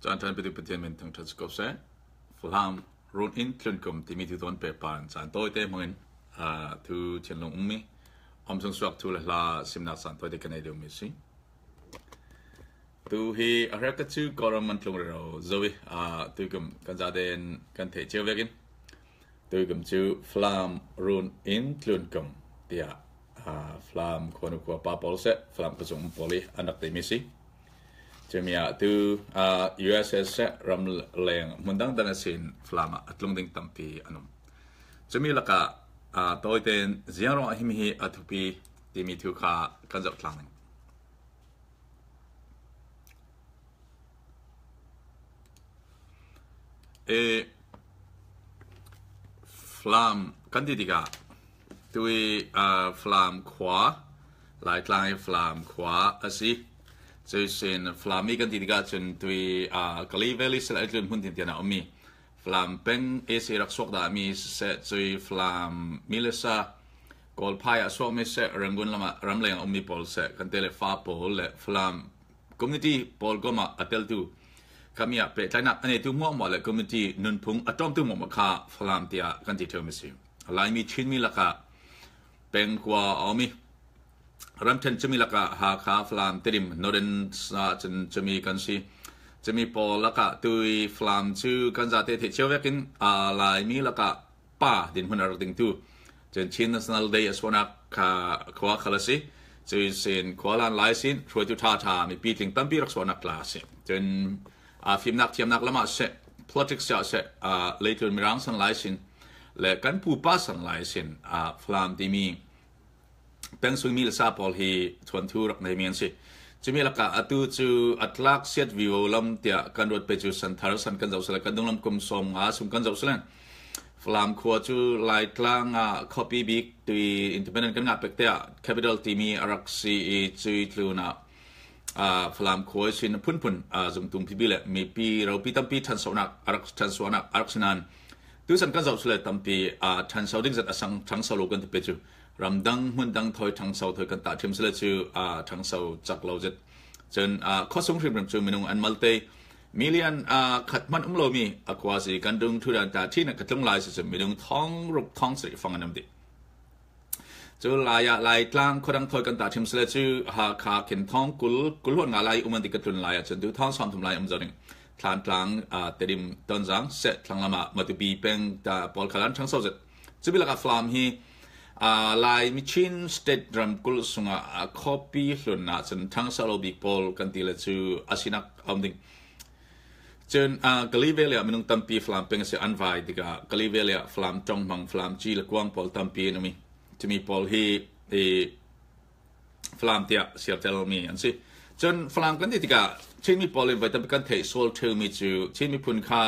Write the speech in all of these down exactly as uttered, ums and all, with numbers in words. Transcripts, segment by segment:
Tan tan pitu Pathian min thangṭhat si ko seh. Falam run in tlun kum timi thu tawn pehpar in caan tawite hmangin, aa, thu thinlung ummi, om sungsuak thu le hla simnak caan tawite kan nei deuhmi si. Tu hi a hrek ka cu Kawlram man tlung rero zo i, aa, tuikum kan zaten kan theih cio vekin tuikum cu Falam run in tlun kum tiah, aa, Falam khuanu khuapa pawl seh, Falam khuazung um pawl i an rak timi si. Cumi ah tu, aa, U S S seh, ramleng hmun dangdang a sin Falam ah a tlung ding tampi an um. Cumi lakah, aa, tawiten ziang ruangah himi hi a thupi timi thu kha kan zoh tlang ning. E, Falam kan ti tikah tui, aa, Falam khua, Laitlang i Falam khua a si. Cui sin Falam mi kan ti tikah cun tui, aa, Kalay Valley sila i tlun hmun tintian a ummi Falam peng A C rak suak dahmi siseh, cui Falam mi le sa Kawlphai ah suakmi seh, Rangoon lamah ramleng a ummi pawl seh, kan te le fa pawl le Falam community pawl gawmah a teltu, khami ah pehtlainak a neitu hmuahhmuah le community nunphung a ṭawmtu hmuahhmuah kha Falam tiah kan ti ṭheu mi si. Laimi Chinmi lakah peng kua a um i ramṭhen cumi lakah Hakha, Falam, Tedim, Northern sa cun cumi kan si. Cumi pawl lakah tui Falam cu kan zate theih cio vekin, aa, Laimi lakah pa dinhmun a rak dingtu. Cun Chin National Day a suahnak kha khua khal a si. Cui sin khua lan lai sin hruaitu ṭha ṭha mipi tling tampi rak suahnak tla a si. Cun, aa, fimnak thiamnak lamah seh, politics ah seh, aa, leitlun mirang san lai sin le kan pupa san lai sin, aa, Falam timi peng sungmi le sa pawl hi thuanthu rak neimi an si. Cumi lakah atu cu a tlak siat vivo lam tiah kan ruat pei cu Santhar san kan zoh sile, kan dunglam kum sawm nga sung kan zoh sile. Falam khua cu Laitlang ah khuapi bik tui independent kan ngah pek te ah capital timi a rak si i cui tlun ah, aa, Falam khua sin phunphun, aa, zumtu mipi le mipi ropi tampi ṭhansohnak a rak, ṭhansuahnak a rak si nain tuisan kan zoh sile tampi, aa, ṭhanso ding zet a sang ṭhangso lo kan ti pei cu ramdang hmundang thawi ṭhangso thawi kan tahṭhim sile cu, aa, ṭhangso cak lo zet. Cun, aa, khuasung hrimhrim cu minung an malte million, aa, khat hman um lomi a khua si. Kan dung ṭhu dan tahṭhim ah ka tlung lai si cun minung thawng ruk thawng sarih fang an um dih. Cu lai ah Laitlang khuadang thawi kan tahṭhim sile cu Hakha khin thawng kul, kul huan nga lai um an ti ka tlun lai ah cun tu thawng sawm thum lai um zo ding. Thlantlang, aa, Tedim, Tonzang seh, Thlang lamah Matupi peng ta pawl kha lan ṭhangso zet. Cumi lakah Falam hi, aa, Laimi Chin State ramkulh sungah, aa, khuapi hlun ah cun ṭhangso lo bik pawl kan ti le cu a sinak a um ding. Cun, aa, Kalay Valley ah minung tampi Falam peng a si an vai tikah Kalay Valley ah Falam ṭong hmang, Falam ci le kuang pawl tampi an um i cumi pawl hi, i, Falam tiah siartelmi an si. Cun Falam kan ti tikah Chinmi pawl in voi tampi kan theih sual ṭheumi cu Chin miphun kha,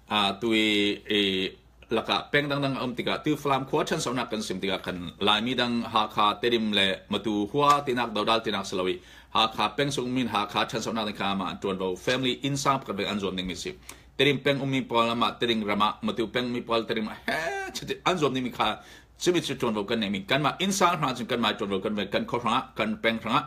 aa, tui, i, lakah peng dangdang a um tikah tu Falam khua ṭhansohnak kan sim tikah khan Laimi dang Hakha, Tedim le Matu hua tinak, Dodal tinak si lo i Hakha peng sungmi in Hakha ṭhansohnak ding kha amah an ṭuanvo family innsang pakhat vek an zuam dingmi si. Tedim peng ummi pawl amah Tedim ram ah, Matu peng mi pawl Tedim ah he chati an zuam dingmi kha cumi cu ṭuanvo kan neihmi. Kanmah innsang hrangah cun kanmah ṭuanvo kan ve, kan khuo hrangah, kan peng hrangah.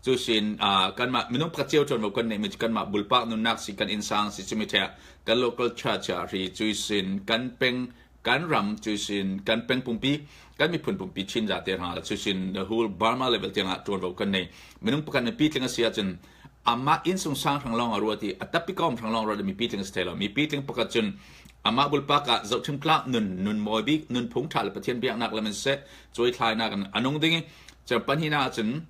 Cu sin, aa, kanmah minung pakhat cio ṭuanvo kan neihmi cu kanmah bulpak nunnak si, kan innsang si, cumi ṭheh ah kan local church ah ri, cui sin kan peng, kan ram, cui sin kan peng pumpi, kan miphun pumpi Chin zate hrangah le cui sin the whole Burma level tiangah ṭuanvo kan nei. Minung pakhat mipi tling a si ahcun amah innsungsang hrang lawng a ruat i a tapi kawm hrang lawng a ruat i mipi tling a si thei lo. Mipi tling pakhat cun amah bulpak ah zohṭhim tlak nun, nun mawi bik, nun phung ṭha le Pathian biaknak lam in seh, cuaithlainak in a nung ding i, cun pahnihnak ahcun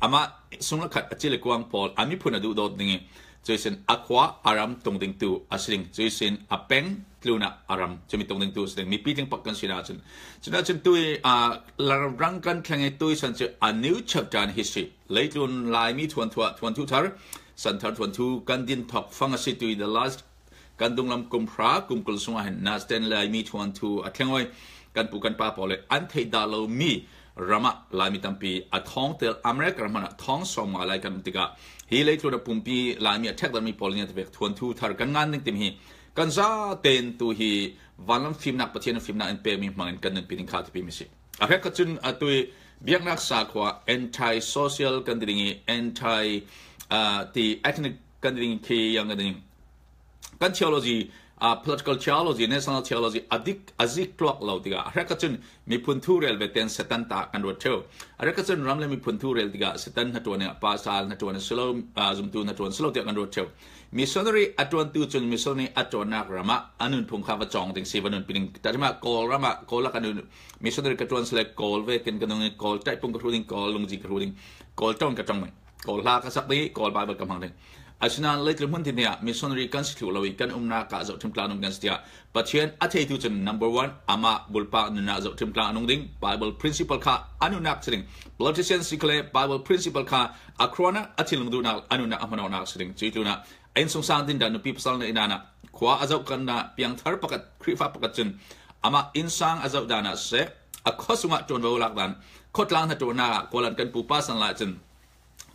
amah sung le khat a ci le kuang pawl a miphun a duhdawt ding i, cui sin a khua a ram tung dingtu a si ding, cui sin a peng tlunah a ram cumi tung dingtu a si ding, mipi tling pakhat kan si ahcun. Cun ahcun tui, aa, rang kan thleng i tui san cu a new chapter in history. Leitlun Laimi thuanthu ah thuanthu thar, Santhar thuanthu kan din thawk fang a si tui the last kan dunglam kum hra, kum kul sungah hin Nazten Laimi thuanthu a thleng awi. Kan pu kan pa pawl le an theih dah lomi ram ah Laimi tampi a thawng tel, America ram hmanh ah thawng sawm nga lai kan um tikah hi leitlun a pumpi Laimi a ṭhekdarmi pawl nih a ti vek thuanthu thar kan ngan ding timi hi kan zaten tu hi vanlam fimnak, Pathian fimnak in pekmi hmangin kan nunpi ding kha thupi mi si. A hrek kha cun a tui biaknak sakhua, anti-social kan ti ding i, anti, aa, ti ethnic kan ding khi yang kan ding. Kan theology, a political theology, national theology a dik a zik tluak lo tikah a hrekah cun miphun thu rel vete in Satan ta kan ruat ṭheu. A hrekah cun ram le miphun thu rel tikah Satan hnaṭuan ah pasal hnaṭuan a si lo, a zumtu hnaṭuan si lo tiah kan ruat ṭheu. Missionary a ṭuantu cun missionary a ṭuannak ram ah a nunphung kha va cawng ding si, va nunpi ding. Tahṭhimah Kawl ram ah, Kawl lak a nun missionary ka ṭuan si le Kawl vekin ka nung ding, Kawl ṭaihpung ka hru ding, Kawl lungzi ka hru ding, Kawl ṭong ka ṭong ding. Kawl hla ka sak ding, Kawl Bible ka hmang ding. Asinain leitlun hmun tin ah missionary kan si thluh lo i kan umnak ah zohṭhim tlak nung kan si tiah Pathian a theitu cun number one, amah bulpak nunnak zohṭhim tlak a nung ding, Bible principle kha a nunnak si ding. Politician si khale Bible principle kha a khruahnak, a thinlung duhnak, a nunnak, a hmanawhnak si ding. Cuih tlunah a innsungsang dindan nupi pasal na inanah khua a zohkanah piangthar pakhat, Khrihfa pakhat cun amah innsang a zohdan ah siseh, a khua sungah ṭuanvo lakdan, khuatlang hnaṭuannak ah khualan kan pupa san lai cun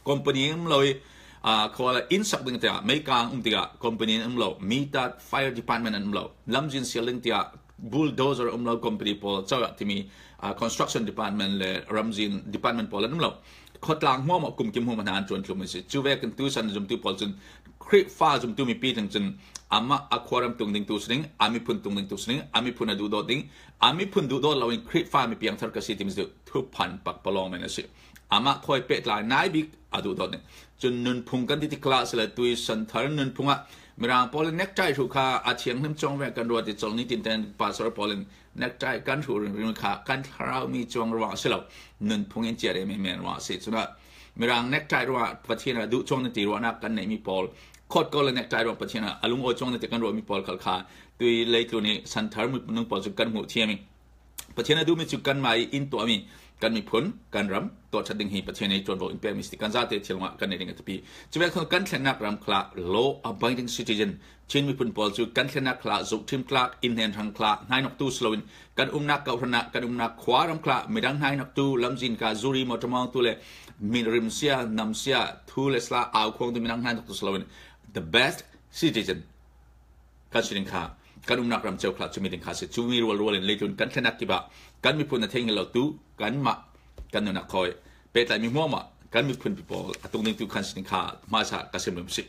company in um lo i, aa, khua le inn sak ding tiah meikang um tikah company in um lo, mi tat fire department an um lo, lamzin sial ding tiah bulldozer um lo, company pawl cawk timi, aa, construction department le ramzin department pawl an um lo. Khuatlang hmuahhmuah kumkim hmuahhmuah hna an ṭuan tlum si. Cu vekin tusan zumtu pawl cun Khrihfa zumtu mipi tling cun amah a khuaram tung ding tu si ding, a miphun tung ding tu si ding, a miphun a duhdawt ding, a miphun duhdawt loin Khrihfa mi piangthar ka si timi cu thuphan pakpalawng men a si. Amah khawi pehtlai nai bik a duhdawt ding. Cun nunphung kan ti tikla si le tui santhar nunphung ah Mirang pawl in necktie hruh kha a thianghlim cawng ve kan ruat i colh nitin ten pastor pawl in necktie kan hruh ringring kha kan thlarau mi cuang ruang a si lo. Nunphung in ciat em em ruang a si. Cunah Mirang necktie ruah Pathian a duh cuang ni ti ruahnak kan neihmi pawl, coat collar necktie ruah Pathian a lungawi cuang ni ti kan ruahmi pawl khal kha tui leitlun i santhar nung pawl cu kan hmuh thiam i Pathian a duhmi cu kanmah i in tuahmi kan miphun, kan ram tuah ṭhat ding hi Pathian i ṭuanvo in pekmi si ti kan zate thil ngah kan nei ding a thupi. Cuvek kan thlennak ram khal ah law abiding citizen, Chin miphun pawl cu kan thlennak khal ah zohṭhim tlak, in hnen hrang khal ah hnainoktu si loin kan umnak kawhhran ah, kan umnak khua ram khal ah midang hnainoktu, lamzin ka zuri, mawṭaw mawngtu le mi rimsia, namsia, thu le sla au khuangtu midang hnainoktu si loin the best citizen kan si ding kha, kan umnak ram ceu khal ah cumi ding kha si. Cumi rualrual in leitlun kan thlennak kip ah kan miphun a theihngilh lotu kanmah kan nunnak khawi pehtlaimi hmuahhmuah kan miphunpi pawl a tung dingtu khan si ding kha hmaisa ka sim rim si.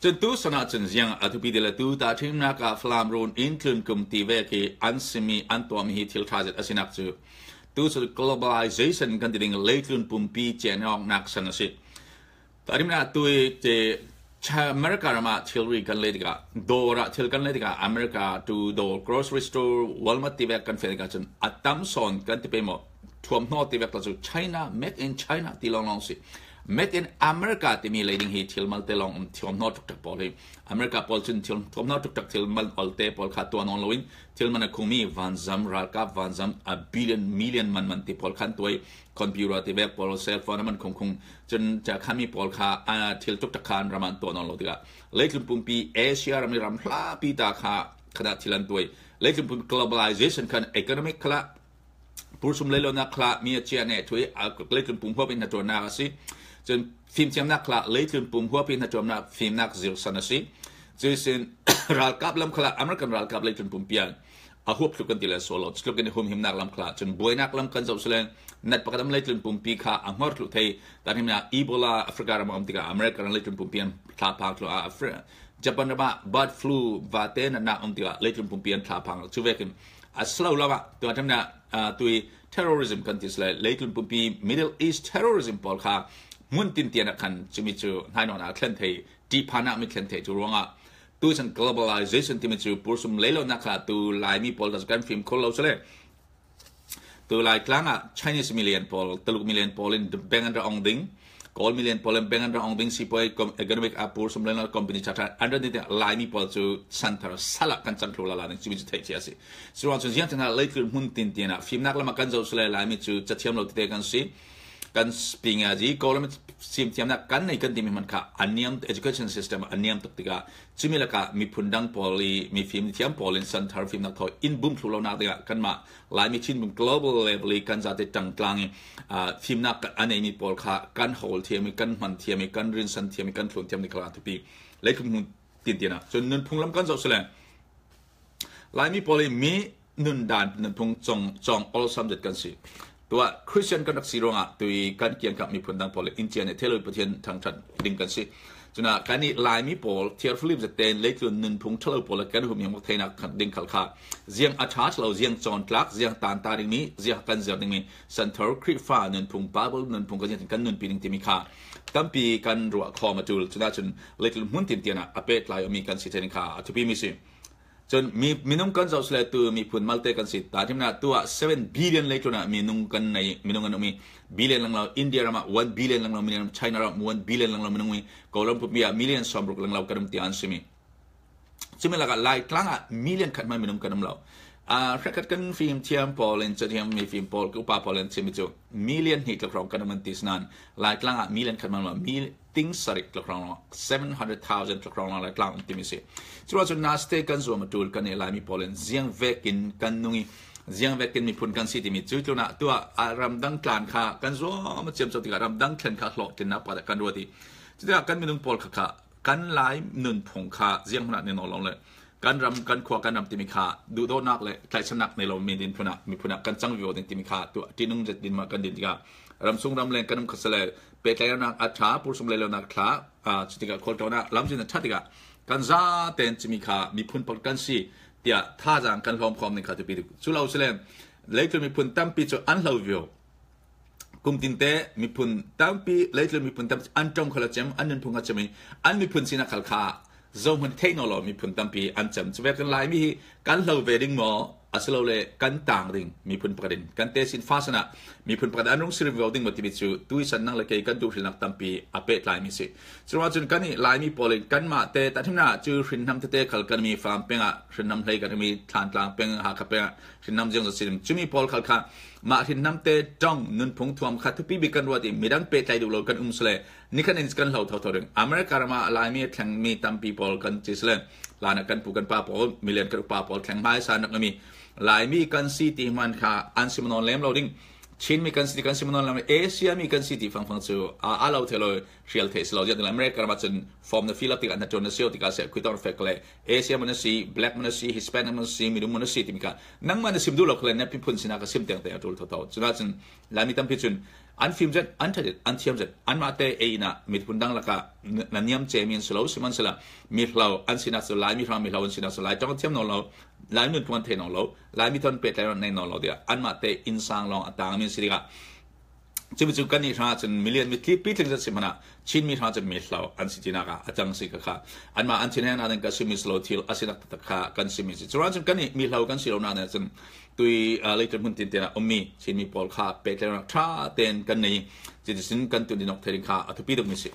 Cun tu san ah cun ziang a thupi ti le tu tahṭhimnak ah Falam run in tlun kum ti vek hi an simi, an tuahmi hi thil ṭha zet a sinak cu tu cu globalization kan ti ding leitlun pumpi cianawknak san a si. Tahṭhimnak tu i ti America ram ah thilri kan lei tikah, dawr ah thil kan lei tikah, America tu dawr, grocery store, Walmart ti vek kan feh tikah cun a tam sawn kan ti pei maw? Thuamhnaw ti vek tla cu China, made in China ti lawnglawng si. Made in America timi lei ding hi thil malte lawng um, thuamhnaw ṭukṭak pawl hi. America pawl cun thil, thuamhnaw ṭukṭak thil man olte pawl kha tuah nawn loin thil man a khungmi vanzam, ralkap vanzam, a billion, million man man ti pawl khan tuai, computer ti vek pawl, cell phone a man khungkhung cun ca khanmi pawl kha, a, thil ṭukṭak khan ram an tuah nawn lo tikah leitlun pumpi Asia ram i ram hlapi ta kha khatah thil an tuai. Leitlun pumpi globalization khan economic khalah pursum leilonak khal ah mi a cia neh thu i a leitlun pum huap in hnaṭuannak a si. Cun fimthiamnak khal ah leitlun pum huap in hnaṭuannak fimnak zirsan a si. Cuihsin ralkap lam khal ah American ralkap leitlun pumpi ah a huap tluk kan ti le sual lo. Cutluk in humhimnak lam khal ah cun buainak lam kan zoh si le nat pakhat lam leitlun pumpi kha a hmar thluh thei. Tahṭhimnak Ebola Africa ram a um tikah America ram leitlun pumpi an thlaphang thluh a Afri-, Japan ram ah bird flu vate natnak um tikah leitlun pumpi an thlaphang lo. Cu vekin a si lo lam ah tu tahṭhimnak, aa, tui terrorism kan ti si le leitlun pumpi Middle East terrorism pawl kha hmun tintian ah khan cumi cu hnainawn ah thlen thei, ṭihphannak mi thlen thei cu ruangah tu cun globalization timi cu pursum leilonak kha tu Laimi pawl ta cu kan fim khol lo si le tu Laitlang ah Chinese million pawl, Taluk million pawl in bank an ra ong ding, Kawl million pawl in bank an ra ong ding, sipuai com-, economic a pursum leilonak company charter an ra ding tiah Laimi pawl cu santhar salah kan cang thlu lala ding cumi cu theih cia a si. Curuang cun ziangtin ah leitlun hmun tintian ah fimnak lam ah kan zoh si le Laimi cu cathiam lo tete kan si. Kan pi nga zi, Kawl lam fimthiamnak kan nei kan timi hman kha a niam, education system a niam tuk tikah cumi lakah miphun dang pawl i mifim thiam pawl in santhar fimnak thawi in bum thluh lonak dingah kanmah Laimi Chin bum global level i kan zate ṭangtlang i, aa, fimnak a neimi pawl kha kan hawl thiam i, kan hman thiam i, kan rinsan thiam i, kan thlun thiam ding kha a thupi. Leitlun hmun tintian ah cun nunphung lam kan zoh si le Laimi pawl i mi nundan nunphung cawng, cawng awlsam zet kan si. Tua Christian kan rak si ruangah tui kan kiangkap miphun dang pawl le India nih thei lo Pathian thangṭhat ding kan si. Cunah kannih Laimi pawl thiarfali zat tein leitlun nunphung ṭhalo pawl le kan humhiam awk theinak khat ding khal kha, ziang a ṭha ṭhalo, ziang cawntlak, ziang tanta dingmi, ziang kan zir dingmi Santhor Khrihfa nunphung, Bible nunphung kan ziang kan nunpi ding timi kha tampi kan ruah khawm a ṭul. Cunah cun leitlun hmun tintianah a pehtlai awmi kan si thei ding kha a thupi mi si. Cun mi, minung kan zoh sile tu miphun malte kan si. Tahṭhimnak tuah seven billion leitlunah minung kan nei, minung kan ummi. Billion langlo, India ramah one billion langlo minung, China ramah one billion langlo minung mi, Kawlram pumpi ah million sawmruk langlo kan um tiah an simi. Cumi lakah Laitlangah million khat hman minung kan um lo. Aa, hrekkhat kan fim thiam pawl in, cathiam mi fim pawl, upa pawl in simi cu million hnih tluk hrawng kan um an ti sinan, Laitlangah million khat hman lo, mil-, ting sarih tluk hrawng lo, seven hundred thousand tluk hrawng lo Laitlang um timi si. Curuah cun naste kan zuam a ṭul kan i Laimi pawl in ziang vekin kan nung i, ziang vekin miphun kan si timi cu tlunah tuah a ramdang tlan kha kan zuam a ciamco tikah ramdang thlen kha hlawhtlinnak pakhat kan ruat i, cutikah kan minung pawl kha kha kan Lai nunphung kha ziang hmanah nei nawn lo le kan ram, kan khua, kan ram timi kha duhdawtnak le tlaihsannak nei lo mi dinphun ah, miphun ah kan cang vivo ding timi kha tuah ṭihnung zet din hmanh kan din tikah ramsung ramleng kan um kha sile, pehtlaihnak a ṭha, pursum leilonak ṭha, aa, cutikah khualtlawnah lamzin a ṭha tikah kan zaten cumi kha miphun pakhat kan si tiah thazaang kan hlawm khawm ding kha thupi tuk. Cu lo sile, leitlun miphun tampi cu an hlo vivo. Kum tinte miphun tampi, leitlun miphun tampi an ṭong khal a cem, an nunphung a cem i an miphun sinak khal kha zohman theih nawn lo miphun tampi an cem. Cu vekin Laimi hi kan hlo ve ding maw, asilole kan tang ding miphun pakhat in kan tesin fasan ah miphun pakhat an rung si vivo ding maw timi cu tuisan nang le kei kan duhhrilnak tampi a pehtlai mi si. Curuangah cun kan i Laimi pawl in kanmah te tahṭhimnak cu hrinhnam tete khal kan mi, Falam peng ah hrinhnam hlei kan mi, Thantlang peng, Hakha peng ah hrinhnam ziangzat si ding. Cumi pawl khal kha mah hrinhnam te ṭong nunphung thuam kha thupi bik kan ruat i midang pehtlai duh lo kan um sile, nikhat in kan hlo thotho ding. America ramah Laimi a thlengmi tampi pawl kan ci sile, hlan ah kan pu kan pa pawl, milian kan upa pawl thleng hmaisa nak mi Laimi kan si ti hman kha an sim nawn lem lo ding. Chinmi kan si ti kan sim nawn lem, Asia mi kan si ti fangfang cu a, a lo thei lo, hrial theih si lo. Ziah America ramah cun form na fill up tikah hnaṭuan na si lo tikah si, khuitawk na fek le, Asia maw na si, Black maw na si, Hispanic maw na si, Middle maw na si timi kha nangmah na sim duh lo khal le na miphun sinak a sim tengteng a ṭul thotho. Cunah cun Laimi tampi cun an fim zet, an ṭha zet, an thiam zet. Anmah te ei in ah miphun dang lakah na, na niam cemi an si lo, sihmanhsehlaw mihlo an sinak cu, Laimi hrang mihlo an sinak cu, Lai ṭong an thiam nawn lo, Lai nunphung an thei nawn lo, Laimi thawn pehtlai an nei nawn lo tiah anmah te innsang lawng a tangmi an si tikah, cumi cu kannih hrangah cun milian mi tli pitling zet si hmanah Chinmi hrangah cun mihlo an si tinak ah a cang si kha kha. Anmah an thinhengnak ding ka simi si lo, thil a sinak taktak kha kan simi si. Curuangah cun kannih mihlo kan si lonak ding ah cun tui, aa, leitlun hmun tintian ah ummi Chinmi pawl kha pehtlainak ṭha tein kan nei, cuticun kan tundin awk thei ding kha a thupi dukmi si.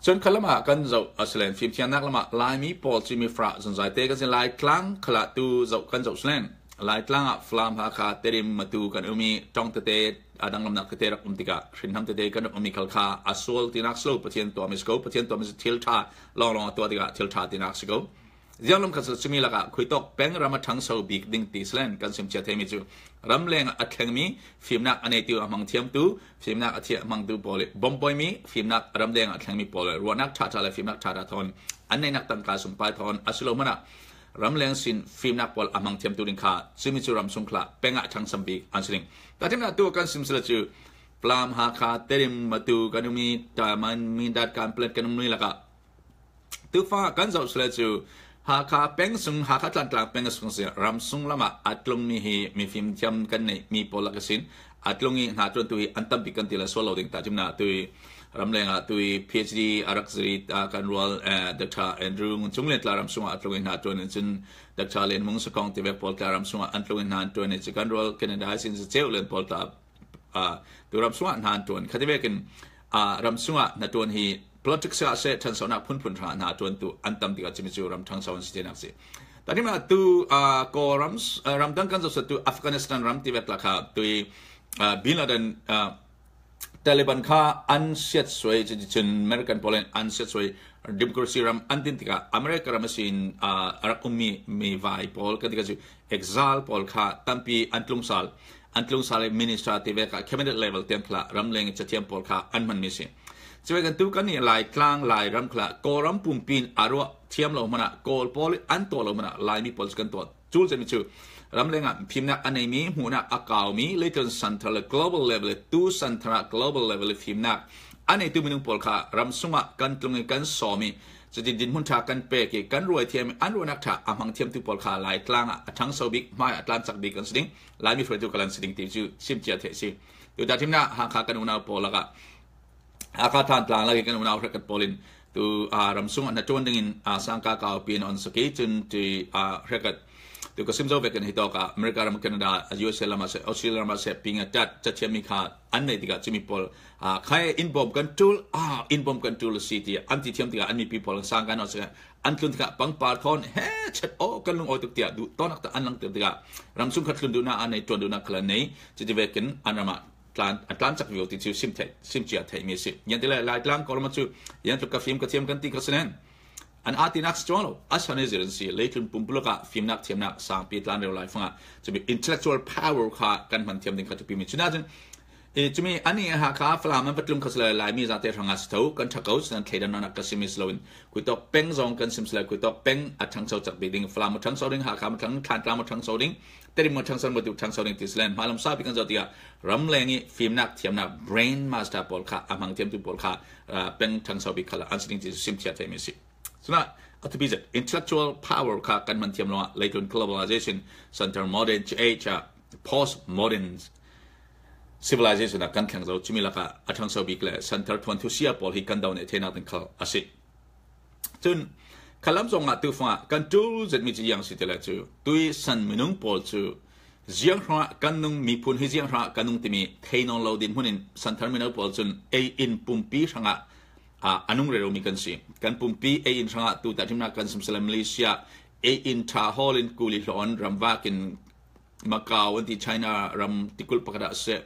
Cun khalam ah kan zoh asile, fimthiamnak lamah Laimi pawl cu mi farah zungzai te kan si. Laitlang khalah tu zoh kan zoh sile, Laitlang ah Falam, Hakha, Tedim, Matu kan um i ṭong tete, a danglamnak tete rak um tikah hrinhnam tete kan rak ummi khal kha a sual tinak si lo, Pathian tuahmi si ko, Pathian tuahmi si, thil ṭha lawnglawng a tuah tikah thil ṭha tinak si ko. Zianglum khat si lo, cumi lakah khuitawk peng ram a ṭhangso bik ding ti sile kan sim chiat theimi cu ramleng ah a thlengmi fimnak a neitu, a hmang thiamtu, fimnak a thiah hmangtu pawl le bombawi mi, fimnak ramleng ah a thlengmi pawl le ruahnak ṭhaṭha le fimnak ṭhaṭha thawn an neihnak tangka sungpai thawn a si lo hmanah ramleng sin fimnak pawl a hmang thiamtu ding kha cumi cu ramsung khalah peng ah ṭhangsam bik an si ding. Tahṭhimnak tu kan sim sile cu Falam, Hakha, Tedim, Matu kan um i, Taman, Mindat, Kanplet kan um nui lakah Tufa kan zoh sile cu Hakha peng sung, Hakha Tlantlang peng sung si, ramsung lamah a tlungmi hi mifim thiam kan neih mi pawl lak a sin. A tlung i hnaṭuantu hi an tampi kan ti le sual lo ding, tahṭhimnak tui ramleng ah tui PhD a rak zir i, aa, kan rual, eh, Doctor Andrew Ngun Cung Lian tla ramsung ah a tlung i hnaṭuan in cun Doctor Lian Mung Sakong tivek pawl tla ramsung ah an tlung i hnaṭuan in cun kan rual Canada i sin Ceu Lian pawl tla aa, tu ramsung ah hnaṭuan kha ti vekin, aa, ramsung ah hnaṭuan hi politics ah seh, ṭhansonak phunphun hrangah hnaṭuan tu an tam tikah cumi cu ram ṭhangso an si tinak si. Tahṭhimnak tu, aa, Kawlram, aa, ramdang kan zohsat tu Afghanistan ram tivek lakah tui, aa, Bin Laden, aa, Taliban kha an siatsuai, cuticun American pawl in an siatsuai, democracy ram an din tikah America ram a sin, aa, a rak ummi mi vai pawl kan tikah cu exile pawl kha tampi an tlung sal, an tlung sal i minister tivek ah cabinet level tiang khalah ramleng i cathiam pawl kha an hmanmi si. Cuvek in tu kannih Laitlang, Lairam khalah Kawlram pumpi in a ruah thiam lo hmanah Kawl pawl i an tuah lo hmanah Laimi pawl cu kan tuah Tul zet mi cu ramleng ah fimnak a nei mi, hmuhnak a kau mi, leitlun center le global level le tu center ah global level le fimnak a neitu minung pawl kha ram sungah kan tlung i kan sawm i, cutin dinhmun ṭha kan pek i kan ruai thiam i an ruahnak ṭha a hmang thiamtu pawl kha Laitlang ah a ṭhangso bik, hmai a tlancak bik kan si ding, Laimi hruaitu kal an si ding ti cu sim cia theih si. Tu tahṭhimnak Hakha kan unau pawl lakah Hakha Thantlang lak i kan unau hrekkhat pawl in tu, aa, ram sung a hnaṭuan dingin, aa, sangka kaupi an on sak i cun ti, aa, hrekkhat tu ka sim zo vekin hi tawk ah America ram, Canada, U S A lam ah seh, Australia ram ah seh, ping a tat cathiam mi kha an nei tikah cumi pawl, aa, khai in bawm kan ṭul, aa, in bawm kan ṭul a si ti an ti thiam tikah an mipi pawl sangka an on sak i an tlun tikah pangpar thawn he chet aw kan lung awi tuk tiah duh tawnak ta an langter tikah ram sung khat tlun duhnak an nei, ṭuan duhnak khal an nei. Cuti vekin an ram ah tlan, a tlancak vivo ti cu sim theih, sim cia theih mi a si. Yan ti le Laitlang Kawlram cu yan tluk ka fim ka thiam kan ti kha si len an aa tinak si cuang lo. A san i zir an si. Leitlun pumpuluk ah fimnak thiamnak sangpi tlan rero lai fangah cumi intellectual power kha kan hman thiam ding kha thupi mi. Cunah cun, i, cumi ani a Hakha Falam an va tlung kha si le Laimi zate hrangah si tho kan ṭha ko, sinan thleidan nanak ka sim mi si loin, khuitawk peng zong kan sim si le, khuitawk peng a ṭhangso cak bik ding, Falam a ṭhangso ding, Hakha a ṭhang, Thantlang a ṭhangso ding, Tedim a ṭhangso, Matu ṭhangso ding ti si len, hmalam sa bik kan zoh tikah ramleng i fimnak thiamnak brain master pawl kha, a hmang thiamtu pawl kha, aa, peng ṭhangso bik khal an si ding ti sim thiat theih mi si. Cunah a thupi zet intellectual power kha kan hman thiam lawngah leitlun globalization, center modern age ah post modern civilization ah kan thleng zo, cumi lakah a ṭhangso bik le center thuanthu sia pawl hi kan do neh theinak ding khal a si. Cun khalam zongah tu fangah kan ṭul zetmi cu ziang si ti le cu tui san minung pawl cu ziang hrangah kan nung, miphun hi ziang hrangah kan nung timi thei nawn lo dinhmun in center mino pawl cun ei in pumpi hrangah, aa, a nung rero mi kan si. Kan pumpi ei in hrangah tu tahṭhimnak kan sim si le Malaysia ei in ṭha hawl in kuli hlawn ramvak in Macau an ti China ram tikulh pakhat ah a si.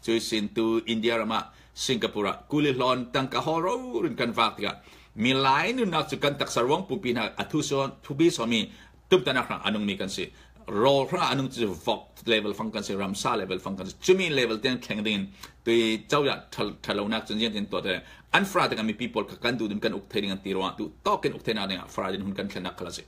Cuih sin tu India ram ah Singapore ah kuli hlawn tangka hawl rori in kan vak tikah milai nunnak cu kan taksa ruang pumpi hna a thusawn, thupi sawmi tumtahnak hrang a nungmi kan si. Rawl hrang a nung cu vok level fang kan si, ramsa level fang kan si. Cumi level tiang thleng dingin tui co ah ṭha, ṭha lonak cun ziangtin tuah te an fara dingah mipi pawl kha kan duh dun kan uk thei ding an ti ruangah tu tawk in uk theinak dingah fara din hun kan thlennak khal a si.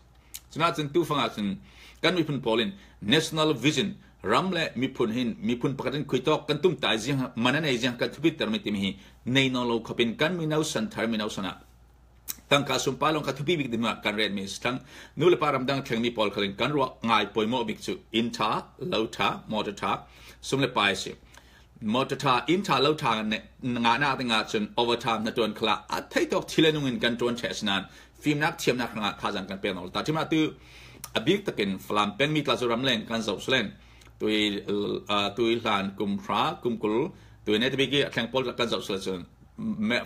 Cunah cun tu fangah cun kan miphun pawl in national vision, ram le miphun hin miphun pakhat in khuitawk kan tumtai ziang, man a nei ziang kan thupitermi timi hi nei nawn lo khawpin kan mino san thar mino san ah tangka sumpai lawng kha thupi bik dingah kan retmi a si thlang. Nu le pa ramdang thlengmi pawl khal in kan ruah ngai pawimawh bik cu inn ṭha, lo ṭha, mawṭaw ṭha, sum le pai a si. Mawṭaw ṭha, inn ṭha, lo ṭha ngahnak dingah cun overtime hnaṭuan khalah a theitawk thil le nung in kan ṭuan ṭheh a si nain fimnak thiamnak hrangah thazaang kan pek nawn lo. Tahṭhimah tu a bik takin Falam pengmi tla cu ramleng kan zoh si len tui, aa, tui hlan kum hra, kum kul, tui netabik i a thleng pawl kan zoh si le cun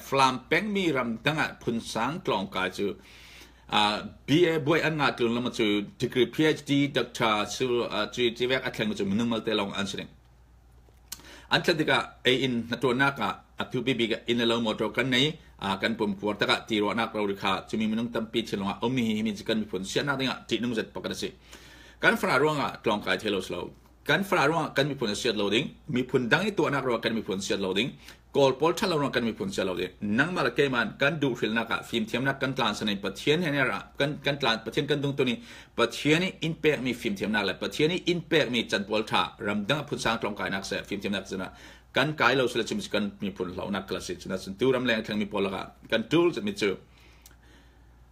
Falam pengmi ramdang ah phunsang tlawngkai cu, aa, B A buai an ngah tlun lam cu degree, P H D, doctor cu, aa, cu tivek a thleng cu minung malte lawng an si ding. An thlen tikah ei in hnaṭuannak ah a thupi bik ah inn le lo mawṭaw kan nei, aa, kan pumkuar takah tiruahnak rori kha cumi minung tampi thinlung ah a ummi hi himi cu kan miphun siatnak dingah ṭihnung zet pakhat a si. Kan fara ruangah tlawngkai thei lo si lo. Kan fara ruangah kan miphun a siat lo ding, miphun dang i tuahnak ruangah kan miphun siat lo ding, Kawl pawl ṭhat lo ruangah kan miphun siat lo ding. Nangmah le keimah in kan duhhrilnak ah fimthiamnak kan tlansan i Pathian he kan, kan tlan, Pathian kan dungtun i Pathian i in pekmi fimthiamnak le Pathian i in pekmi canpual ṭha ramdang a phunsang tlawngkainak seh fimthiamnak cun ah kan kai lo si le cumi cu kan miphun hlohnak khal a si. Cun ah cun tu ramleng thlengmi pawl lakah kan ṭul zetmi cu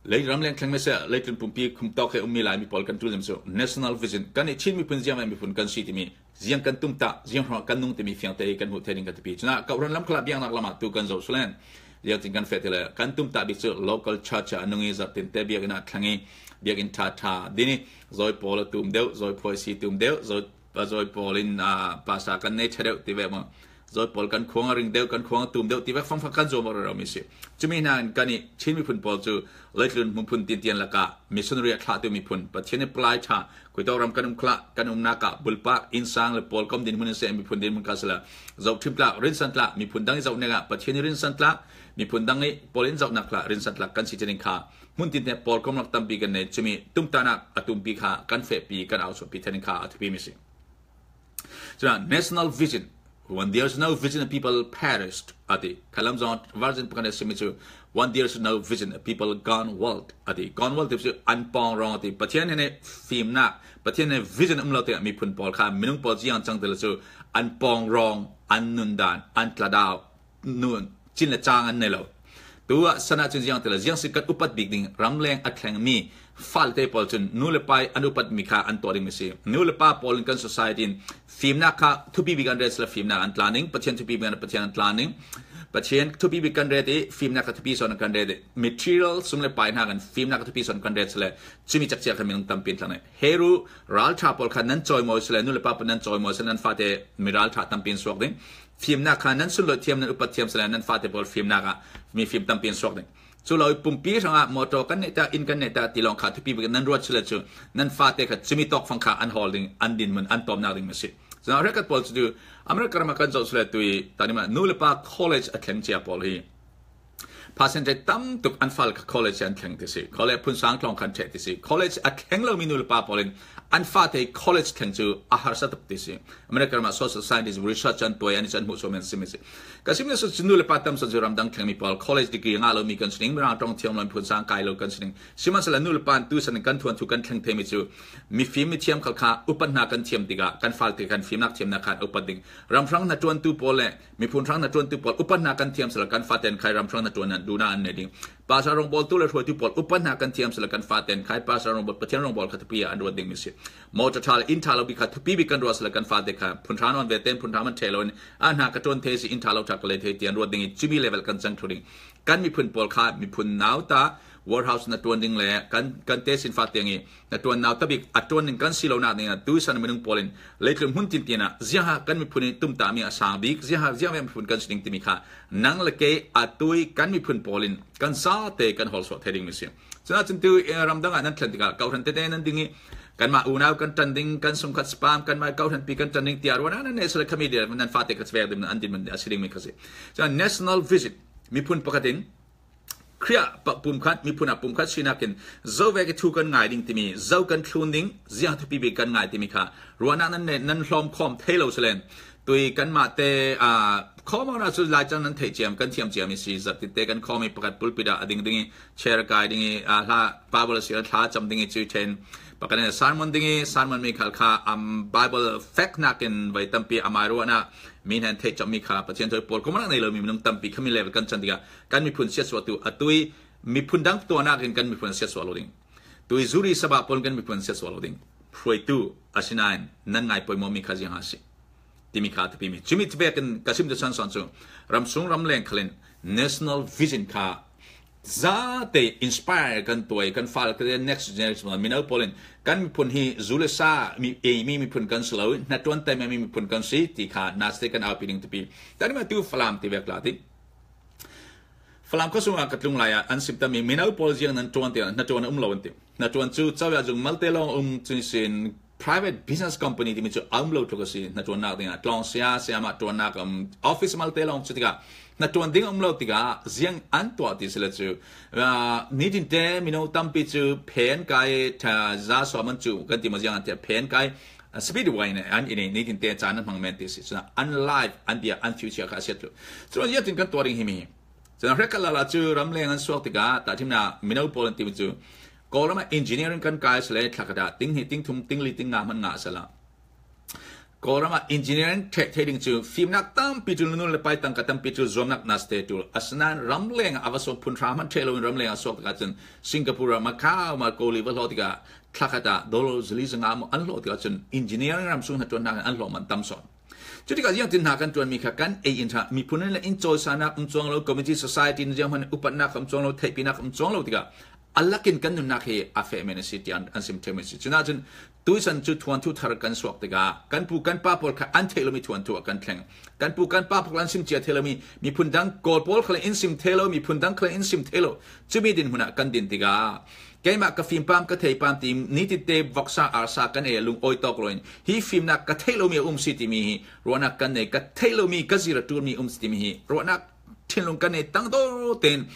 lei ramleng thlengmi seh, leitlun pumpi khum tawk he ummi Laimi pawl kan ṭul zetmi cu national vision, kan i Chin miphun ziangvek miphun kan si timi, ziang kan tumtah, ziang hrangah kan nung timi fiangte i kan hmuh thei ding kan thupi. Cun ah kawhhran lam khalah biaknak lamah tu kan zoh si len ziangtin kan feh ti le kan tumtah bik cu local church ah a nung i zarhtinte biakinn ah thleng i biakinn ṭha ṭha din i zawi pawl a tum deuh, zawi phuaisi tum deuh, zawi, zawi pawl in, aa, pasa kan nei ṭha deuh ti ve maw? Zawi pawl kan khuang a ring deuh, kan khuang a tum deuh ti vek fangfang kan zuam aw rero mi si. Cumi hna in kan i Chin miphun pawl cu leitlun hmuphun tintian lakah missionary a thlahtu miphun, Pathian i palai ṭha, khuitawk ram kan um khlah, kan umnak ah bulpak, innsang le pawlkom dinhmun in seh miphun dinhmun kha si le zohṭhim tlak, rinsan tlak, miphun dang i zohnak ah Pathian i rinsan tlak, miphun dang i pawl in zohnak hlah, rinsan tlak kan si thei ding kha hmun tinte pawlkom lak tampi kan nei. Cumi tumtahnak a tumpi kha kan fehpi, kan ausuahpi thei ding kha a thupi mi si. Cun ah national vision. When there's no vision, people perished, a ti. Khalam zong version pakhat a simi cu, When there's no vision, a people gone wild, a ti. Gone wild ti chu an pawng rawng a ti. Pathian he fimnak, Pathian he vision um lo te miphun pawl kha, minung pawl ziang chang te le chu an pawng rawng, an nun dan, an tla dau, nun, chin le chang an nei lo. Tu a san ah cun ziang te le ziang si kan upat bik ding, ramleng a thleng mi, fale te pawl cun nu le pa i an upat mi kha an tuah ding mi si. Nu le pa pawl in kan society in fimnak kha thupi bik an ret sila fimnak an tlan ding, Pathian thupi bik an, Pathian an tlan ding. Pathian thupi bik kan ret i fimnak kha thupi sawn kan ret i material sum le pai hna kan fimnak kha thupi sawn kan ret sila cumi cakcia kha minung tampi an tlan i. Heru ralṭha pawl kha nan cawimawi sila, nu le pa pawl nan cawimawi sila, nan fate mi ralṭha tampi an suak ding. Fimnak kha nan sunlawih thiam, nan upat thiam sila, nan fate pawl fimnak ah mi fim tampi an suak ding. Cu lo pumpi hrangah motor kan neih ta, inn kan neih ta ti lawng kha thupi bik nan ruat sila cu nan fate kha cumi tawkfang kha an hawl ding, an dinhmun, an tawpnak ding mi si. Cun a hrekat pawl cu tu America ram ah kan zoh sila tu i, ta ni mah nu le pa college a thleng cia pawl hi percentage tam tuk an fale kha college an thleng ti si. College phunsang tlawng khan ṭheh ti si. College a thleng lomi nu le pa pawl in an fate college thleng cu a harsa tuk ti si. America ram ah social scientist research an tuai, an i chan hmuh suam an si mi si. Ka sim le su cu nu le pa tam sawn cu ramdang thlengmi pawl college degree a ngah lomi kan si ding, Mirang ṭong thiam lo, phunsang kai lo kan si ding. Sihmanhsehlaw nu le pa an tu san kan thuanthu kan thleng theimi cu mifim mithiam khal kha upat hna kan thiam tikah kan fale kha fimnak thiamnak kha an upat ding. Ramhrang hnaṭuantu pawl le miphun hrang hnaṭuantu pawl upat hna kan thiam sila kan fate an khai ramhrang hnaṭuan an duhnak an nei ding. Pastor rawngbawltu le hruaitu pawl upat hna kan thiam sila kan fate an khai pastor rawngbawl, Pathian rawngbawl kha thupi ah an ruat ding mi si. Motor ṭha le inn ṭha lo bik kha thupi bik kan ruat sila kan fate kha phunṭha nawn ve tein phunṭha man ṭheh lo in a hna ka ṭuan thei si, inn ṭha lo ṭha ka lei thei ti an ruat ding i cumi level kan cang thlu ding. Kan miphun pawl kha miphun nauta warehouse hnaṭuan ding le kan, kan tesin fate ang i hnaṭuan nau tabik a ṭuan ding kan si lo nak dingah tuisan minung pawl in leitlun hmun tintin ah ziangha kan miphun in tumtahmi a sang bik, ziangha ziangvek miphun kan si ding timi kha nang le kei a tui kan miphun pawl in kan zate kan hawlsuah thei ding mi si. Cun ahcun tu, eh, ramdang ah nan thlen tikah kawhhran tete nan ding i kanmah unau kan ṭan ding, kan sungkhat spam, kanmah kawhhranpi kan ṭan ding tiah ruahnak nan neih sila khami dir nan fate kha vek ding an dinhmun a si ding mi kha si. Cun national vision, miphun pakhat in Khrih ah pumkhat, miphun ah pumkhat sinak in zo vek i thu kan ngai ding timi, zo kan thlun ding, ziang thupi bik kan ngai timi kha ruahnak nan, nan hlawm khawm thei lo selen. Tui kanmah te, aa, khawm awknak cu Lai cang nan theih ciam, kan thiam ciam i si, zarhte kan khawm i pakhat pulpit ah a ding ding i, chair kai ding i, aa, hla, Bible a si, hla cam ding i, cui ṭhen pakhat in sermon ding i, sermon mi khal kha, um, Bible fek nakin vai tampi amai ruahnak mi hnen theih cam mi kha Pathian thawi pawl khawm awknak nei lo mi minung tampi khami level kan can tikah kan miphun siatsuahtu a tui miphun dang tuahnak in kan miphun a siatsuah lo ding. Tui zuri sabah pawl kan miphun a siatsuah lo ding. Hruaitu asinain nan ngai poimawh mi kha ziangha a si timi kha a thupi mi. Cumi vekin ka sim tu san sawn cu ramsung ramleng khal in national vision kha zate inspire kan tuai, kan fale, kan next generation, mino pawl in kan miphun hi zu le sa mi, ei mi miphun kan si lo, hnaṭuan taimi mi miphun kan si ti kha naste kan aupi ding thupi. Tani mah tu Falam ti vek la ti. Falam khuasung ah ka tlung lai ah an sim tami mino pawl ziang nan ṭuan tiah hnaṭuan a um lo an ti. Hnaṭuan cu Cauya zung malte lawng a um cu sin private business company timi cu a um lo tluk a si. Hnaṭuannak dingah tlawng saya, sayamah ṭuannak a um, office malte lawng cu tikah hnaṭuan ding a um lo tikah ziang an tuah ti si le cu, aa, nitin te mino tampi cu phen kai ṭha za suaman cu kan ti maw ziang an tiah phen kai speedway nih an i nei, nitin te caan an hmang men ti si. Cun an life, an bia, an future kha a siat thlu. Cun ziatin kan tuah ding hi mi hi. Cun a hrekkhat lala cu ramleng an suak tikah tahṭhimnak mino pawl an timi cu Kawlram ah engineering kan kai sile thlakhat ah ting hnih, ting thum, ting li, ting nga hman ngah sala. Kawlram ah engineering ṭheh thei ding cu fimnak tampi ṭul, nu le pa i tangka tampi ṭul, zuamnak naste ṭul. Asinain ramleng ah a va suak phunhra hman ṭheh loin ramleng ah suak tikah cun Singapore ah, Macau, Marco li va hlawh tikah thlakhat ah dollar zali zanga maw an hlawh tikah cun engineering ram sung hnaṭuan hna an hlawh man tam sawn. Cutikah ziangtin hna kan ṭuanmi kha kan ei in ṭha, miphun in le in cawisanak um cuang lo, community society in zianghman upatnak um cuang lo, theihpinak um cuang lo tikah a lakin kan nunnak hi a feh men a si tiah an, an sim ṭheu men a si. Cunah cun tuisan cu thuanthu thar kan suak tikah kan pu kan pa pawl kha an theih lomi thuanthu ah kan thleng. Kan pu kan pa pawl an sim cia thei lomi miphun dang, Kawl pawl khal in sim thei lo, miphun dang khal in sim thei lo, cumi dinhmun ah kan din tikah keimah ka fim pam, ka thei pam ti nitin te voksa arsa kan ei a lungawi tawk loin hi fimnak ka theih lomi a um si timi hi ruahnak kan nei, ka theih lomi ka zir a ṭulmi a um si timi hi ruahnak thinlung kan nei tangdor tein